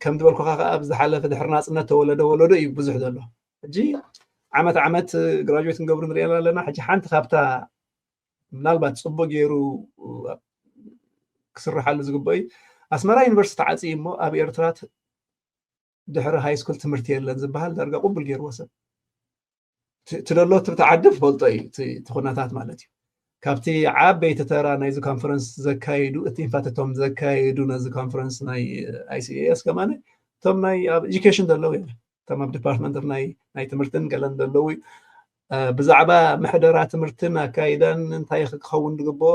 ከም ዝበልኩካ ከዓ ኣብ ዝሓለፈ ድሕሪ ናፅነት ተወለደ ወለዶ እዩ ብዙሕ ዘሎ። ሕጂ ዓመት ዓመት ግራጁዌት ክንገብሩ ንሪኦ ኣለና። ሕጂ ሓንቲ ካብታ ምናልባት ፅቡቅ ገይሩ ክስርሓሉ ዝግበኦ እዩ። ኣስመራ ዩኒቨርሲቲ ተዓፅዩ እሞ ኣብ ኤርትራ ድሕሪ ሃይ ስኩል ትምህርቲ የለን ዝበሃል ዳርጋ ቅቡል ገይርዎ ሰብ ትደሎ ትብቲ ዓዲ ፈልጦ እዩ እቲ ኩነታት ማለት እዩ። ካብቲ ዓበይቲ ተራ ናይዚ ኮንፈረንስ ዘካየዱ እቲ ኢንፋት እቶም ዘካየዱ ነዚ ኮንፈረንስ ናይ ኣይሲኤስ ከማነ እቶም ናይ ኣብ ኤጁኬሽን ዘለዉ እዮም እቶም ኣብ ዲፓርትመንት ናይ ትምህርትን ገለን ዘለዉ ብዛዕባ ምሕደራ ትምህርትን ኣካይዳን እንታይ ክኸውን ዝግብኦ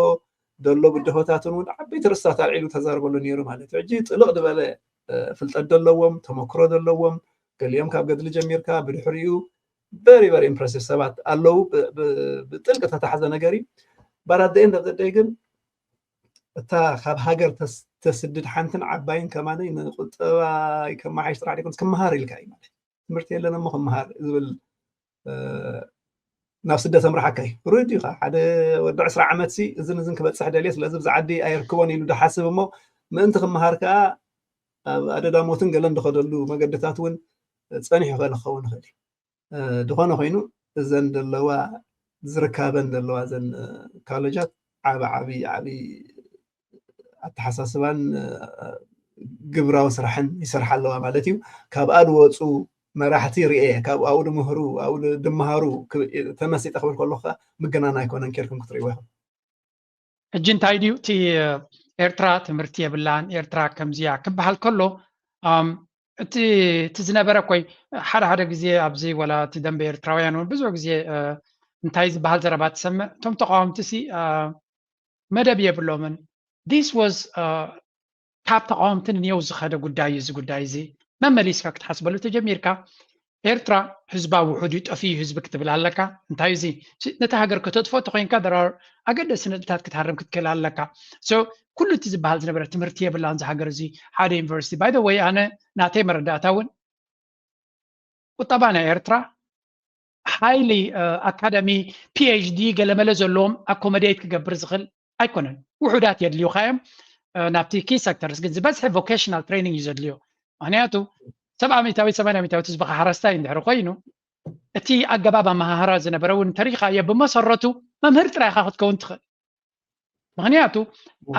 ዘሎ ብድሆታትን እውን ዓበይቲ ርስታት ኣልዒሉ ተዛርበሉ ነይሩ ማለት እዩ። ሕጂ ጥልቕ ዝበለ ፍልጠት ዘለዎም ተመክሮ ዘለዎም ገሊኦም ካብ ገድሊ ጀሚርካ ብድሕሪኡ very very impressive ሰባት ኣለዉ። ብጥልቂ ተታሕዘ ነገር እዩ። But at the end of the day ግን እታ ካብ ሃገር ተስድድ ሓንትን ዓባይን ከማነይ ንቁጠባይ ከመሓይሽ ጥራሕ ደይኮንስ ክመሃር ኢልካ እዩ ማለት ትምህርቲ የለን እሞ ክመሃር ዝብል ናብ ስደት ኣምርሓካ እዩ። ርድ ኢኻ ሓደ ወዲ ዕስራ ዓመት ሲ እዝን እዝን ክበፅሕ ደልየ ስለዚ ብዚ ዓዲ ኣይርክቦን ኢሉ ዝሓስብ እሞ ምእንቲ ክመሃር ከዓ ኣብ ኣደዳ ሞትን ገለን ዝኸደሉ መገድታት እውን ፀኒሑ ይኽእል ክኸውን ይኽእል እዩ። ዝኾነ ኮይኑ እዘን ዘለዋ ዝርካበን ዘለዋ እዘን ካሎጃት ዓቢ ዓቢ ዓቢ ኣተሓሳስባን ግብራዊ ስራሕን ይሰርሓ ኣለዋ ማለት እዩ። ካብኣ ዝወፁ መራሕቲ ርኤ፣ ካብኡ ድምህሩ ኣብኡ ድመሃሩ ተመሲጠ ክብል ከለኹ ከዓ ምግናን ኣይኮነን ኬርኩም ክትርእይዎ ኢኹም። እጂ እንታይ ድዩ እቲ ኤርትራ ትምህርቲ የብላን ኤርትራ ከምዚያ ክበሃል ከሎ እቲ ዝነበረ ኮይ ሓደ ሓደ ግዜ ኣብዚ ወላ እቲ ደንበ ኤርትራውያን እውን ብዙሕ ግዜ እንታይ ዝበሃል ዘረባ ትሰምዕ እቶም ተቃወምቲ ሲ መደብ የብሎምን this was ካብ ተቃወምቲ ንኔው ዝኸደ ጉዳይ እዚ ጉዳይ እዚ መመሊስካ ክትሓስበሉ ተጀሚርካ ኤርትራ ህዝባ ውሑድ እዩ ጠፍዩ ህዝቢ ክትብል ኣለካ እንታይ እዚ ነቲ ሃገር ከተጥፎ ተኮይንካ there are ኣገደሲ ነጥብታት ክትሃርም ክትክእል ኣለካ so ኩሉ እቲ ዝበሃል ዝነበረ ትምህርቲ የብላን እዚ ሃገር እዚ ሓደ ዩኒቨርሲቲ by the way ኣነ ናተይ መረዳእታ እውን ቁጠባ ናይ ኤርትራ highly academy PhD ገለመለ ዘለዎም accommodate ክገብር ዝኽእል ኣይኮነን ውሑዳት የድልዩካ እዮም ናብቲ key sectors ግን ዝበዝሐ vocational training እዩ ዘድልዮ ምክንያቱ ሰብዓ ሚታዊት ሰማንያ ሚታዊት ህዝብካ ሓረስታይ እንድሕር ኮይኑ እቲ ኣገባብ ኣመሃህራ ዝነበረ እውን እንተሪኢኻዮ ብመሰረቱ መምህር ጥራይካ ክትከውን ትኽእል ምክንያቱ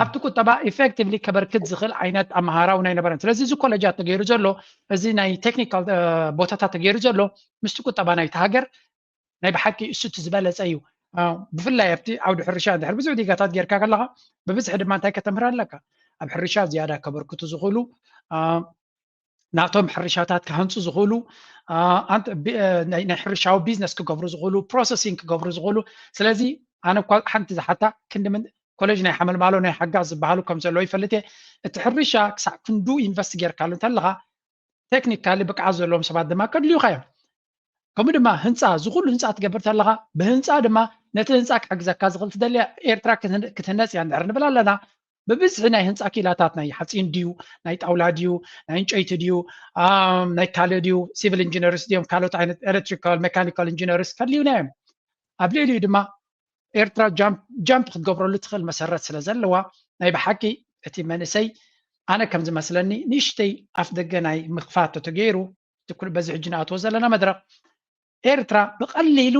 ኣብቲ ቁጠባ effectively ከበርክት ዝኽእል ዓይነት ኣመሃራ እውን ኣይነበረን ስለዚ እዚ ኮለጃት ተገይሩ ዘሎ እዚ ናይ technical ቦታታት ተገይሩ ዘሎ ምስቲ ቁጠባ ናይቲ ሃገር ናይ ብሓቂ እሱ እቲ ዝበለፀ እዩ ብፍላይ ኣብቲ ዓውዲ ሕርሻ እንድሕር ብዙሕ ዲጋታት ጌርካ ከለካ ብብዝሒ ድማ እንታይ ከተምህር ኣለካ ኣብ ሕርሻ ዝያዳ ከበርክቱ ዝኽእሉ ናቶም ሕርሻታት ክሃንፁ ዝኽእሉ ናይ ሕርሻዊ ቢዝነስ ክገብሩ ዝኽእሉ processing ክገብሩ ዝኽእሉ ስለዚ ኣነ እኳ ሓንቲ ዝሓታ ክንዲ ምን ኮሌጅ ናይ ሓመልማሎ ናይ ሓጋዝ ዝበሃሉ ከም ዘለዉ ይፈልጥ እየ እቲ ሕርሻ ክሳዕ ክንዱ ኢንቨስት ጌርካሉ እንተለካ technically ብቅዓት ዘለዎም ሰባት ድማ ከድልዩካ እዮም ከምኡ ድማ ህንፃ ዝኩሉ ህንፃ ትገብር ተለካ ብህንፃ ድማ ነቲ ህንፃ ክሕግዘካ ዝኽእል ትደልያ ኤርትራ ክትህነፅ እያ እንድሕር ንብል ኣለና ብብዝሒ ናይ ህንፃ ኪላታት ናይ ሓፂን ድዩ ናይ ጣውላ ድዩ ናይ እንጨይቲ ድዩ ናይ ካልእ ድዩ civil engineers ድዮም ካልኦት ዓይነት electrical mechanical engineers ከድልዩና እዮም ኣብ ልዕሊኡ ድማ ኤርትራ ጃምፕ ክትገብረሉ ትኽእል መሰረት ስለ ዘለዋ ናይ ብሓቂ እቲ መንእሰይ ኣነ ከም ዝመስለኒ ንእሽተይ ኣፍ ደገ ናይ ምኽፋት ተተገይሩ በዚ ሕጂ ንኣትዎ ዘለና መድረክ ኤርትራ ብቐሊሉ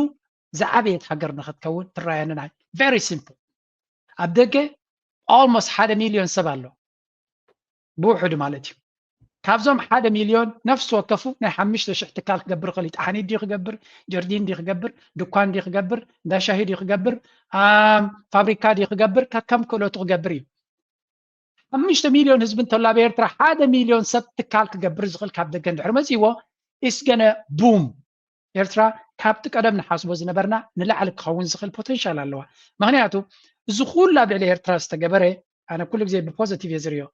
ዝዓበየት ሃገር ንክትከውን ትረኣየኒ ናይ very simple ኣብ ደገ almost ሓደ ሚልዮን ሰብ ኣሎ ብውሕዱ ማለት እዩ ካብዞም ሓደ ሚልዮን ነፍሲ ወከፉ ናይ ሓሙሽተ ሽሕ ትካል ክገብር ይኽእል እዩ። ጠሓኒት ድዩ ክገብር፣ ጀርዲን ድዩ ክገብር፣ ድኳን ድዩ ክገብር፣ እንዳ ሻሂ ድዩ ክገብር፣ ፋብሪካ ድዩ ክገብር፣ ከከም ክእለቱ ክገብር እዩ። ሓሙሽተ ሚልዮን ህዝቢ እንተሎ ኣብ ኤርትራ ሓደ ሚልዮን ሰብ ትካል ክገብር ዝኽእል ካብ ደገ እንድሕር መፂዎ it's gonna boom። ኤርትራ ካብቲ ቀደም ንሓስቦ ዝነበርና ንላዕሊ ክኸውን ዝኽእል ፖቴንሻል ኣለዋ። ምኽንያቱ እዚ ኩሉ ኣብ ልዕሊ ኤርትራ ዝተገበረ ኣነ ኩሉ ግዜ ብፖዘቲቭ እየ ዝሪኦ።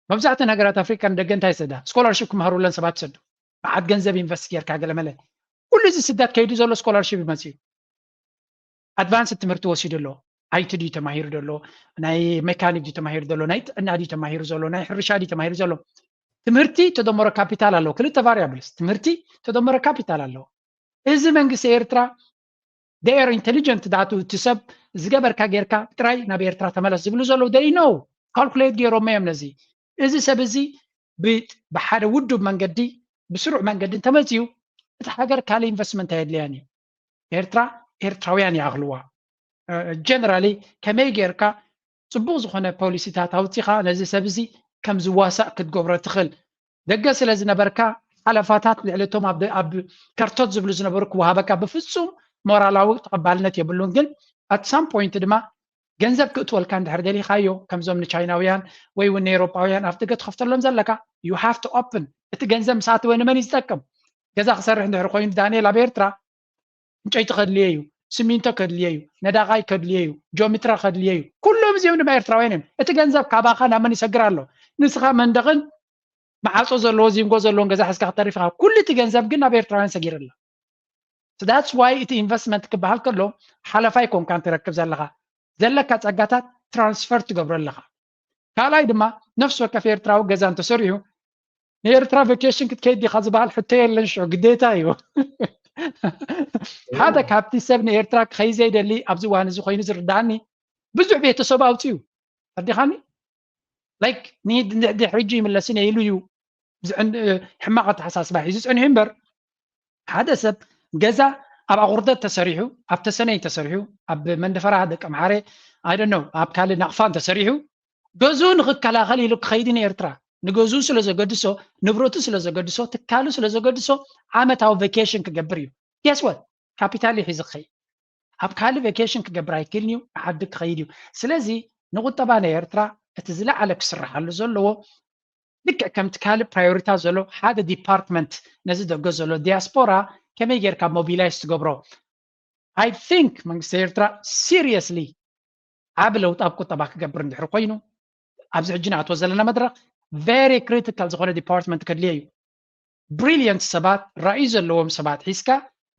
መብዛሕትአን ሃገራት ኣፍሪካ ንደገ እንታይ ይሰዳ? ስኮላርሽፕ ክመሃሩለን ሰባት ይሰዱ። መዓት ገንዘብ ኢንቨስት ጌርካ ገለመለ። ኩሉ እዚ ስደት ከይዱ ዘሎ ስኮላርሽፕ ይመፅእ እዩ። ኣድቫንስ ትምህርቲ ወሲዱ ኣሎ። ኣይቲ ድዩ ተማሂሩ ዘሎ፣ ናይ ሜካኒክ ድዩ ተማሂሩ ዘሎ፣ ናይ ጥዕና ድዩ ተማሂሩ ዘሎ፣ ናይ ሕርሻ ድዩ ተማሂሩ ዘሎ። ትምህርቲ ተደመሮ ካፒታል ኣለዎ። ክልተ ቫሪያብልስ ትምህርቲ ተደመሮ ካፒታል ኣለዎ። እዚ መንግስቲ ኤርትራ they are intelligent ዳቱ እቲ ሰብ ዝገበርካ ጌርካ ጥራይ ናብ ኤርትራ ተመለስ ዝብሉ ዘለዉ they know ካልኩሌት ገይሮሞ እዮም ነዚ እዚ ሰብ እዚ ብሓደ ውዱብ መንገዲ ብስሩዕ መንገዲ እንተመፅዩ እቲ ሃገር ካልእ ኢንቨስትመንት ኣየድልያን እዩ ኤርትራ ኤርትራውያን ይኣኽልዋ ጀነራሊ ከመይ ጌርካ ፅቡቅ ዝኮነ ፖሊሲታት ኣውፂኻ ነዚ ሰብ እዚ ከም ዝዋሳእ ክትገብሮ ትኽእል ደገ ስለ ዝነበርካ ሓለፋታት ልዕሊ እቶም ኣብ ከርቶት ዝብሉ ዝነበሩ ክወሃበካ ብፍፁም ሞራላዊ ተቐባልነት የብሉን ግን at some point ድማ ገንዘብ ክእትወልካ እንድሕር ደሊኻዮ ከምዞም ንቻይናውያን ወይ እውን ንኤሮጳውያን ኣፍ ደገ ትኸፍተሎም ዘለካ you have to open እቲ ገንዘብ ምስ ኣተወ ንመን እዩ ዝጠቅም ገዛ ክሰርሕ እንድሕር ኮይኑ ዳንኤል ኣብ ኤርትራ ዕንጨይቲ ከድልየ እዩ፣ ስሚንቶ ከድልየ እዩ፣ ነዳቓይ ከድልየ እዩ፣ ጆሚትራ ከድልየ እዩ። ኩሎም እዚኦም ድማ ኤርትራውያን እዮም። እቲ ገንዘብ ካባኻ ናብ መን ይሰግር ኣሎ? ንስኻ መንደቕን መዓጾ ዘለዎ ዚንጎ ዘለዎን ገዛ ሒዝካ ክተርፍ ኢኻ። ኩሉ እቲ ገንዘብ ግን ናብ ኤርትራውያን ሰጊሩ ኣሎ። That's why እቲ ኢንቨስትመንት ክበሃል ከሎ ሓለፋ ኣይኮንካን ትረክብ ዘለኻ። ዘለካ ጸጋታት ትራንስፈር ትገብሮ ኣለኻ። ካልኣይ ድማ ነፍሲ ወከፍ ኤርትራዊ ገዛ እንተሰሪሑ ንኤርትራ ቨኬሽን ክትከይድ ዲኻ ዝበሃል ሕቶ የለን ሽዑ ግዴታ እዩ ሓደ ካብቲ ሰብ ንኤርትራ ክኸይ ዘይደሊ ኣብዚ እዋን እዚ ኮይኑ ዝርዳእኒ ብዙሕ ቤተሰብ ኣውፅኡ ኣዲኻኒ ላይክ ንድሕሪ ሕጂ ይምለስን ኢሉ እዩ ሕማቕ ኣተሓሳስባ ሒዙ ፀኒሑ እምበር ሓደ ሰብ ገዛ ኣብ ኣቑርደት ተሰሪሑ ኣብ ተሰነይ ተሰሪሑ ኣብ መንደፈራ ደቂ ኣምሓረ ኣይደኖ ኣብ ካልእ ናቕፋን ተሰሪሑ ገዝኡ ንክከላኸል ኢሉ ክኸይድ ንኤርትራ ንገዝኡ ስለ ዘገድሶ፣ ንብረቱ ስለ ዘገድሶ፣ ትካሉ ስለ ዘገድሶ ዓመታዊ ቫኬሽን ክገብር እዩ። Guess what? ካፒታል እዩ ሒዙ ክኸይድ። ኣብ ካልእ ቫኬሽን ክገብር ኣይክእልን እዩ፣ ዓዲ ክኸይድ እዩ። ስለዚ ንቁጠባ ናይ ኤርትራ እቲ ዝለዓለ ክስርሓሉ ዘለዎ ልክዕ ከምቲ ካልእ ፕራዮሪታ ዘሎ ሓደ ዲፓርትመንት ነዚ ደገ ዘሎ ዲያስፖራ ከመይ ጌርካ ሞቢላይዝ ትገብሮ? I think መንግስቲ ኤርትራ ሲሪየስሊ ዓቢ ለውጢ ኣብ ቁጠባ ክገብር እንድሕር ኮይኑ ኣብዚ ሕጂ ንኣትዎ ዘለና መድረኽ very critical ዝኾነ ዲፓርትመንት ከድልዮ እዩ። ብሪሊየንት ሰባት ራእይ ዘለዎም ሰባት ሒዝካ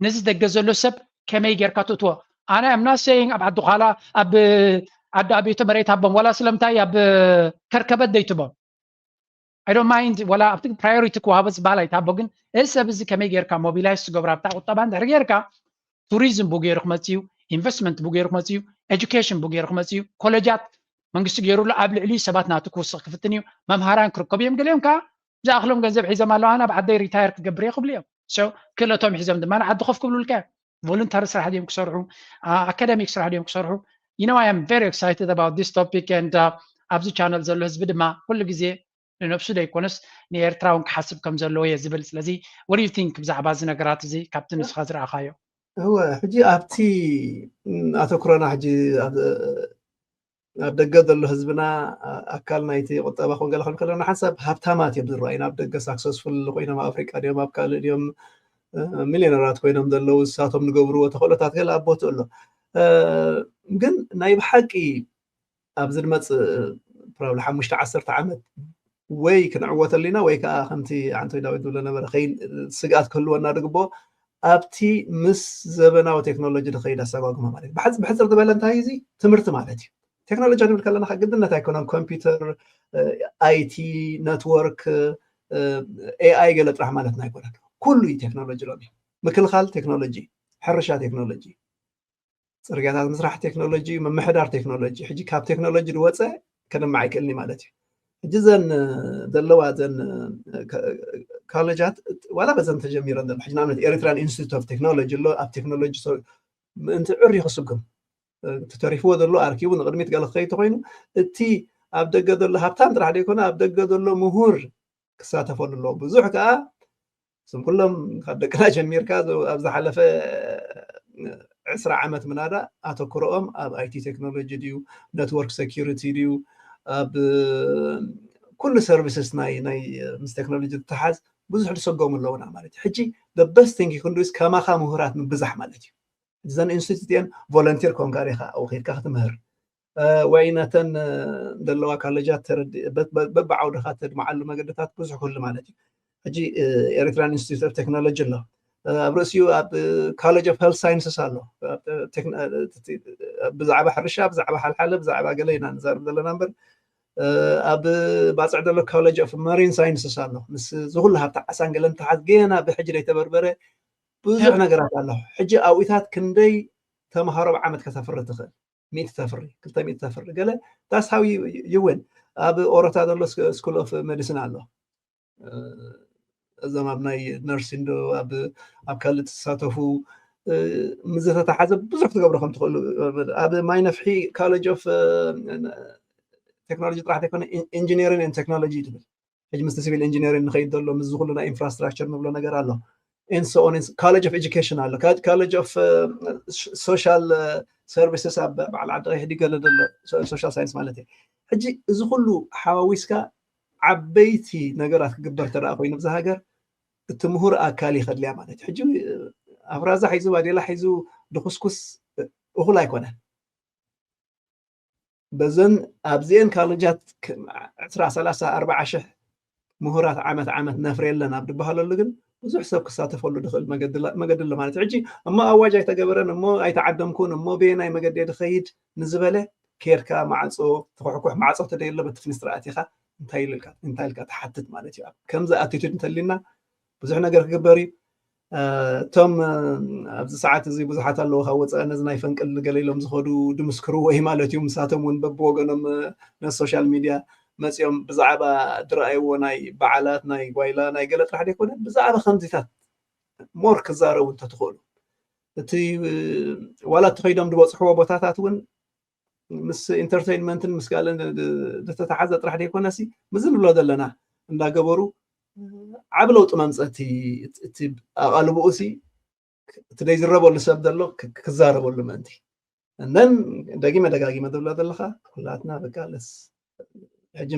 ነዚ ደገ ዘሎ ሰብ ከመይ ጌርካ ትእትዎ? ኣነ I'm not saying ኣብ ዓዲ ዃላ ኣብ ዓዲ ኣቤቶ መሬት ሃቦም ዋላ ስለምንታይ ኣብ ከርከበት ደይትቦም I don't mind ዋላ ኣብቲ ፕራዮሪቲ ክወሃቦ ዝበሃል ኣይትሃቦ ግን እዚ ሰብ እዚ ከመይ ጌርካ ሞቢላይዝ ትገብሮ ኣብታ ቁጠባ እንድሕር ጌርካ ቱሪዝም ብኡ ገይሩ ክመፅእ እዩ ኢንቨስትመንት ብኡ ገይሩ ክመፅእ እዩ ኤጁኬሽን ብኡ ገይሩ ክመፅእ እዩ ኮሌጃት መንግስቲ ገይሩሉ ኣብ ልዕሊኡ ሰባት ናቱ ክውስኽ ክፍትን እዩ መምሃራን ክርከቡ እዮም ገሊኦም ከዓ ዝኣኽሎም ገንዘብ ሒዞም ኣለዋ ናብ ዓደይ ሪታየር ክገብር እየ ክብሉ እዮም ክእለቶም ሒዞም ድማ ንዓዲ ኮፍ ክብሉልካ እዮም ቮሉንታሪ ስራሕ ድዮም ክሰርሑ ኣካዳሚክ ስራሕ ድዮም ክሰርሑ you know I am very excited about this topic and uh, ኣብዚ ቻነል ዘሎ ህዝቢ ድማ ኩሉ ግዜ ንነብሱ ዘይኮነስ ንኤርትራ እውን ክሓስብ ከም ዘለዎ እየ ዝብል ስለዚ what do you think ብዛዕባ እዚ ነገራት እዚ ካብቲ ንስኻ ዝረኣኻዮ እወ ሕጂ ኣብቲ ኣተኩሮና ሕጂ ኣብ ደገ ዘሎ ህዝብና ኣካል ናይቲ ቁጠባ ክውን ገለ ክንብል ከለና ሓንሳብ ሃብታማት እዮም ዝረኣዩ ኣብ ደገ ሳክሰስፉል ኮይኖም ኣብ ኣፍሪቃ ድዮም ኣብ ካልእ ድዮም ሚሊዮነራት ኮይኖም ዘለዉ ንሳቶም ዝገብርዎ ተኽእሎታት ገለ ኣብ ቦትኡ ኣሎ ግን ናይ ብሓቂ ኣብዚ ዝመፅእ ፕሮባብሊ ሓሙሽተ ዓሰርተ ዓመት ወይ ክንዕወተሉ ኢና ወይ ከዓ ከምቲ ዓንቶይ ዳዊት ዝብሎ ነበረ ስግኣት ክህልወና ዝግብኦ ኣብቲ ምስ ዘበናዊ ቴክኖሎጂ ዝኸይድ ኣሰጓጉማ ማለት እዩ ብሕፅር ዝበለ እንታይ እዚ ትምህርቲ ማለት እዩ ቴክኖሎጂ ክንብል ከለና ግድነት ኣይኮነን ኮምፒውተር ኣይቲ ነትወርክ ኤኣይ ገለ ጥራሕ ማለትና ኣይኮነን ኩሉ እዩ ቴክኖሎጂ ሎሚ ምክልኻል ቴክኖሎጂ ሕርሻ ቴክኖሎጂ ፅርግያታት ምስራሕ ቴክኖሎጂ ምምሕዳር ቴክኖሎጂ ሕጂ ካብ ቴክኖሎጂ ዝወፀ ከነማ ኣይክእልኒ ማለት እዩ ሕጂ ዘን ዘለዋ ዘን ኮሌጃት ዋላ በዘን ተጀሚረን ዘሎ ሕጂ ንኣብነት ኤሪትራን ኢንስቲቱት ኦፍ ቴክኖሎጂ ኣሎ ኣብ ቴክኖሎጂ ምእንቲ ዕርዩ ክስጉም ተሪፍዎ ዘሎ ኣርኪቡ ንቅድሚት ገለ ክኸይድ ተኮይኑ እቲ ኣብ ደገ ዘሎ ሃብታም ጥራሕ ዘይኮነ ኣብ ደገ ዘሎ ምሁር ክሳተፈሉ ኣለዎ ብዙሕ ከዓ ስም ኩሎም ካብ ደቅና ጀሚርካ ኣብ ዝሓለፈ ዕስራ ዓመት ምናዳ ኣተኩረኦም ኣብ ኣይቲ ቴክኖሎጂ ድዩ ነትወርክ ሴኪሪቲ ድዩ ኣብ ኩሉ ሰርቪስስ ናይ ናይ ምስ ቴክኖሎጂ ዝተሓዝ ብዙሕ ዝሰጎሙ ኣለውና ማለት እዩ ሕጂ በበስት ቲንግ ክንዱስ ከማኻ ምሁራት ምብዛሕ ማለት እዩ ዘን ኢንስቲቱት እየን ቮለንቲር ኮንካ ዲኻ ኣብኡ ከድካ ክትምህር ወይ ነተን ዘለዋ ካለጃት በብዓውድኻ ተድመዓሉ መገድታት ብዙሕ ክህሉ ማለት እዩ ሕጂ ኤሪትራን ኢንስቲቱት ኦፍ ቴክኖሎጂ ኣሎ ኣብ ርእሲኡ ኣብ ኮሌጅ ኦፍ ሄልት ሳይንስስ ኣሎ ብዛዕባ ሕርሻ ብዛዕባ ሓልሓለ ብዛዕባ ገለ ኢና ንዛርብ ዘለና እምበር ኣብ ባፅዕ ዘሎ ኮሌጅ ኦፍ ማሪን ሳይንስስ ኣሎ ምስ ዝኩሉ ሃብቲ ዓሳን ገለን ተሓዝ ገና ብሕጂ ዘይተበርበረ ብዙሕ ነገራት ኣሎ ሕጂ ኣብኢታት ክንደይ ተምሃሮ ብዓመት ከተፍሪ ትኽእል ሚእቲ ተፍሪ ክልተ ሚእቲ ተፍሪ ገለ that's how you win ኣብ ኦሮታ ዘሎ ስኩል ኦፍ ሜዲሲን ኣሎ እዞም ኣብ ናይ ነርሲን ዶ ኣብ ካልእ ትሳተፉ ምስ ዝተተሓዘ ብዙሕ ክትገብሩ ከም ትኽእሉ ኣብ ማይ ነፍሒ ኮሌጅ ኦፍ ቴክኖሎጂ ጥራሕ ዘይኮነ ኢንጂኒሪንግ ን ቴክኖሎጂ ትብል ሕጂ ምስቲ ሲቪል ኢንጂነሪንግ ንኸይድ ዘሎ ምስ ዝኩሉ ናይ ኢንፍራስትራክቸር ንብሎ ነገር ኣሎ and so on college of education ኣሎ college of social services ኣብ በዓል ዓዲ ቀይሕ ድገለ ዘሎ social science ማለት እዩ ሕጂ እዚ ኩሉ ሓዋዊስካ ዓበይቲ ነገራት ክግበር ተደኣ ኮይኑ ብዚ ሃገር እቲ ምሁር ኣካል ይኸድልያ ማለት እዩ ሕጂ ኣፍራዛ ሒዙ ባዴላ ሒዙ ድኩስኩስ እኹል ኣይኮነን በዘን ኣብዚአን ካለጃት ዕስራ ሰላሳ ኣርባዓ ሽሕ ምሁራት ዓመት ዓመት ነፍርየለን ኣብ ዝበሃለሉ ግን ብዙሕ ሰብ ክሳተፈሉ ዝኽእል መገዲ ኣሎ ማለት እዩ ሕጂ እሞ ኣዋጅ ኣይተገበረን እሞ ኣይተዓደምኩን እሞ በየናይ መገዲ ድኸይድ ንዝበለ ከድካ ማዕፆ ትኩሕኩሕ ማዕፆ ተደየሎ በቲ ፍንስትሪ ኣቲኻ እንታይ ኢልካ እንታይ ኢልካ ትሓትት ማለት እዩ ከምዚ ኣቲቱድ እንተሊና ብዙሕ ነገር ክግበር እዩ እቶም ኣብዚ ሰዓት እዚ ብዙሓት ኣለዉ ካብ ወፃኢ ነዚ ናይ ፈንቅል ገለ ኢሎም ዝኸዱ ድምስክርዎ እዩ ማለት እዩ ምሳቶም እውን በብወገኖም ነቲ ሶሻል ሚድያ መፂኦም ብዛዕባ ዝረኣይዎ ናይ በዓላት ናይ ጓይላ ናይ ገለ ጥራሕ ዘይኮነ ብዛዕባ ከምዚታት ሞር ክዛረቡ እንተትኽእሉ እቲ ዋላ እተኸይዶም ዝበፅሕዎ ቦታታት እውን ምስ ኢንተርቴይንመንትን ምስ ካልእን ዝተተሓዘ ጥራሕ ዘይኮነሲ ምዚ ንብሎ ዘለና እንዳገበሩ ዓብ ለውጢ መምፀቲ እቲ ኣቓልብኡ ሲ እቲ ዘይዝረበሉ ሰብ ዘሎ ክዛረበሉ ምእንቲ እነን ደጊመ ደጋጊመ ትብሎ ዘለኻ ኩላትና በቃ ለስ ሕጂ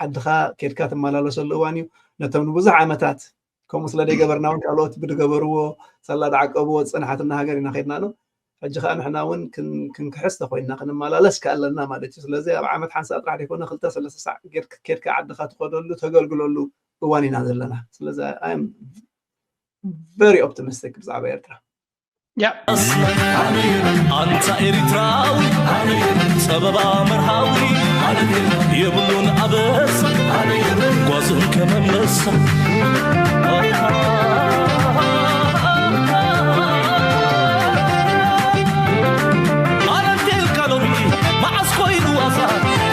ዓድኻ ኬድካ ትመላለሰሉ እዋን እዩ። ነቶም ንብዙሕ ዓመታት ከምኡ ስለ ዘይገበርና እውን ካልኦት ብድገበርዎ ሳላ ድዓቀብዎ ዝፅንሓትና ሃገር ኢና ከድና ኣሎ። ሕጂ ከዓ ንሕና እውን ክንክሕስ ተኮይንና ክንመላለስ ከኣለና ማለት እዩ። ስለዚ ኣብ ዓመት ሓንሳእ ጥራሕ ዘይኮነ ክልተ ሰለስተ ሳዕ ኬድካ ዓድኻ ትኸደሉ ተገልግለሉ እዋን ኢና ዘለና። ስለዚ I'm very optimistic ብዛዕባ ኤርትራ። ኣንታ ኤሪትራዊ ጸበባ መርሃዊ የብሉን ኣበሳ ጓዙን ከመመሳ ኣነቴልካ ሎሚ መዓስ ኮይኑ ዋሳ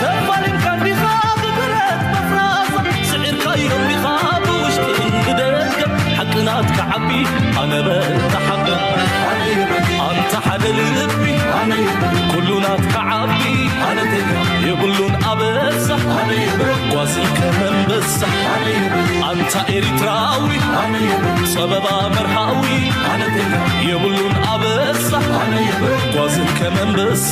ተፋሊምካ እንዲኻ ብብረት መፍራሳ ስዒርካዮ እንዲኻ ብውሽጥን ብደገ ሓቂ ናትካ ዓቢ ኣነ በልካ ሓቂ ኣንታ ሓደ ልቢ ኩሉ ናትካ ዓቢ የብሉን ኣበሳ ጓዝን ከመንበሳ ኣንታ ኤሪትራዊ ጸበባ መርሃዊ የብሉን ኣበሳ ጓዝን ከመንበሳ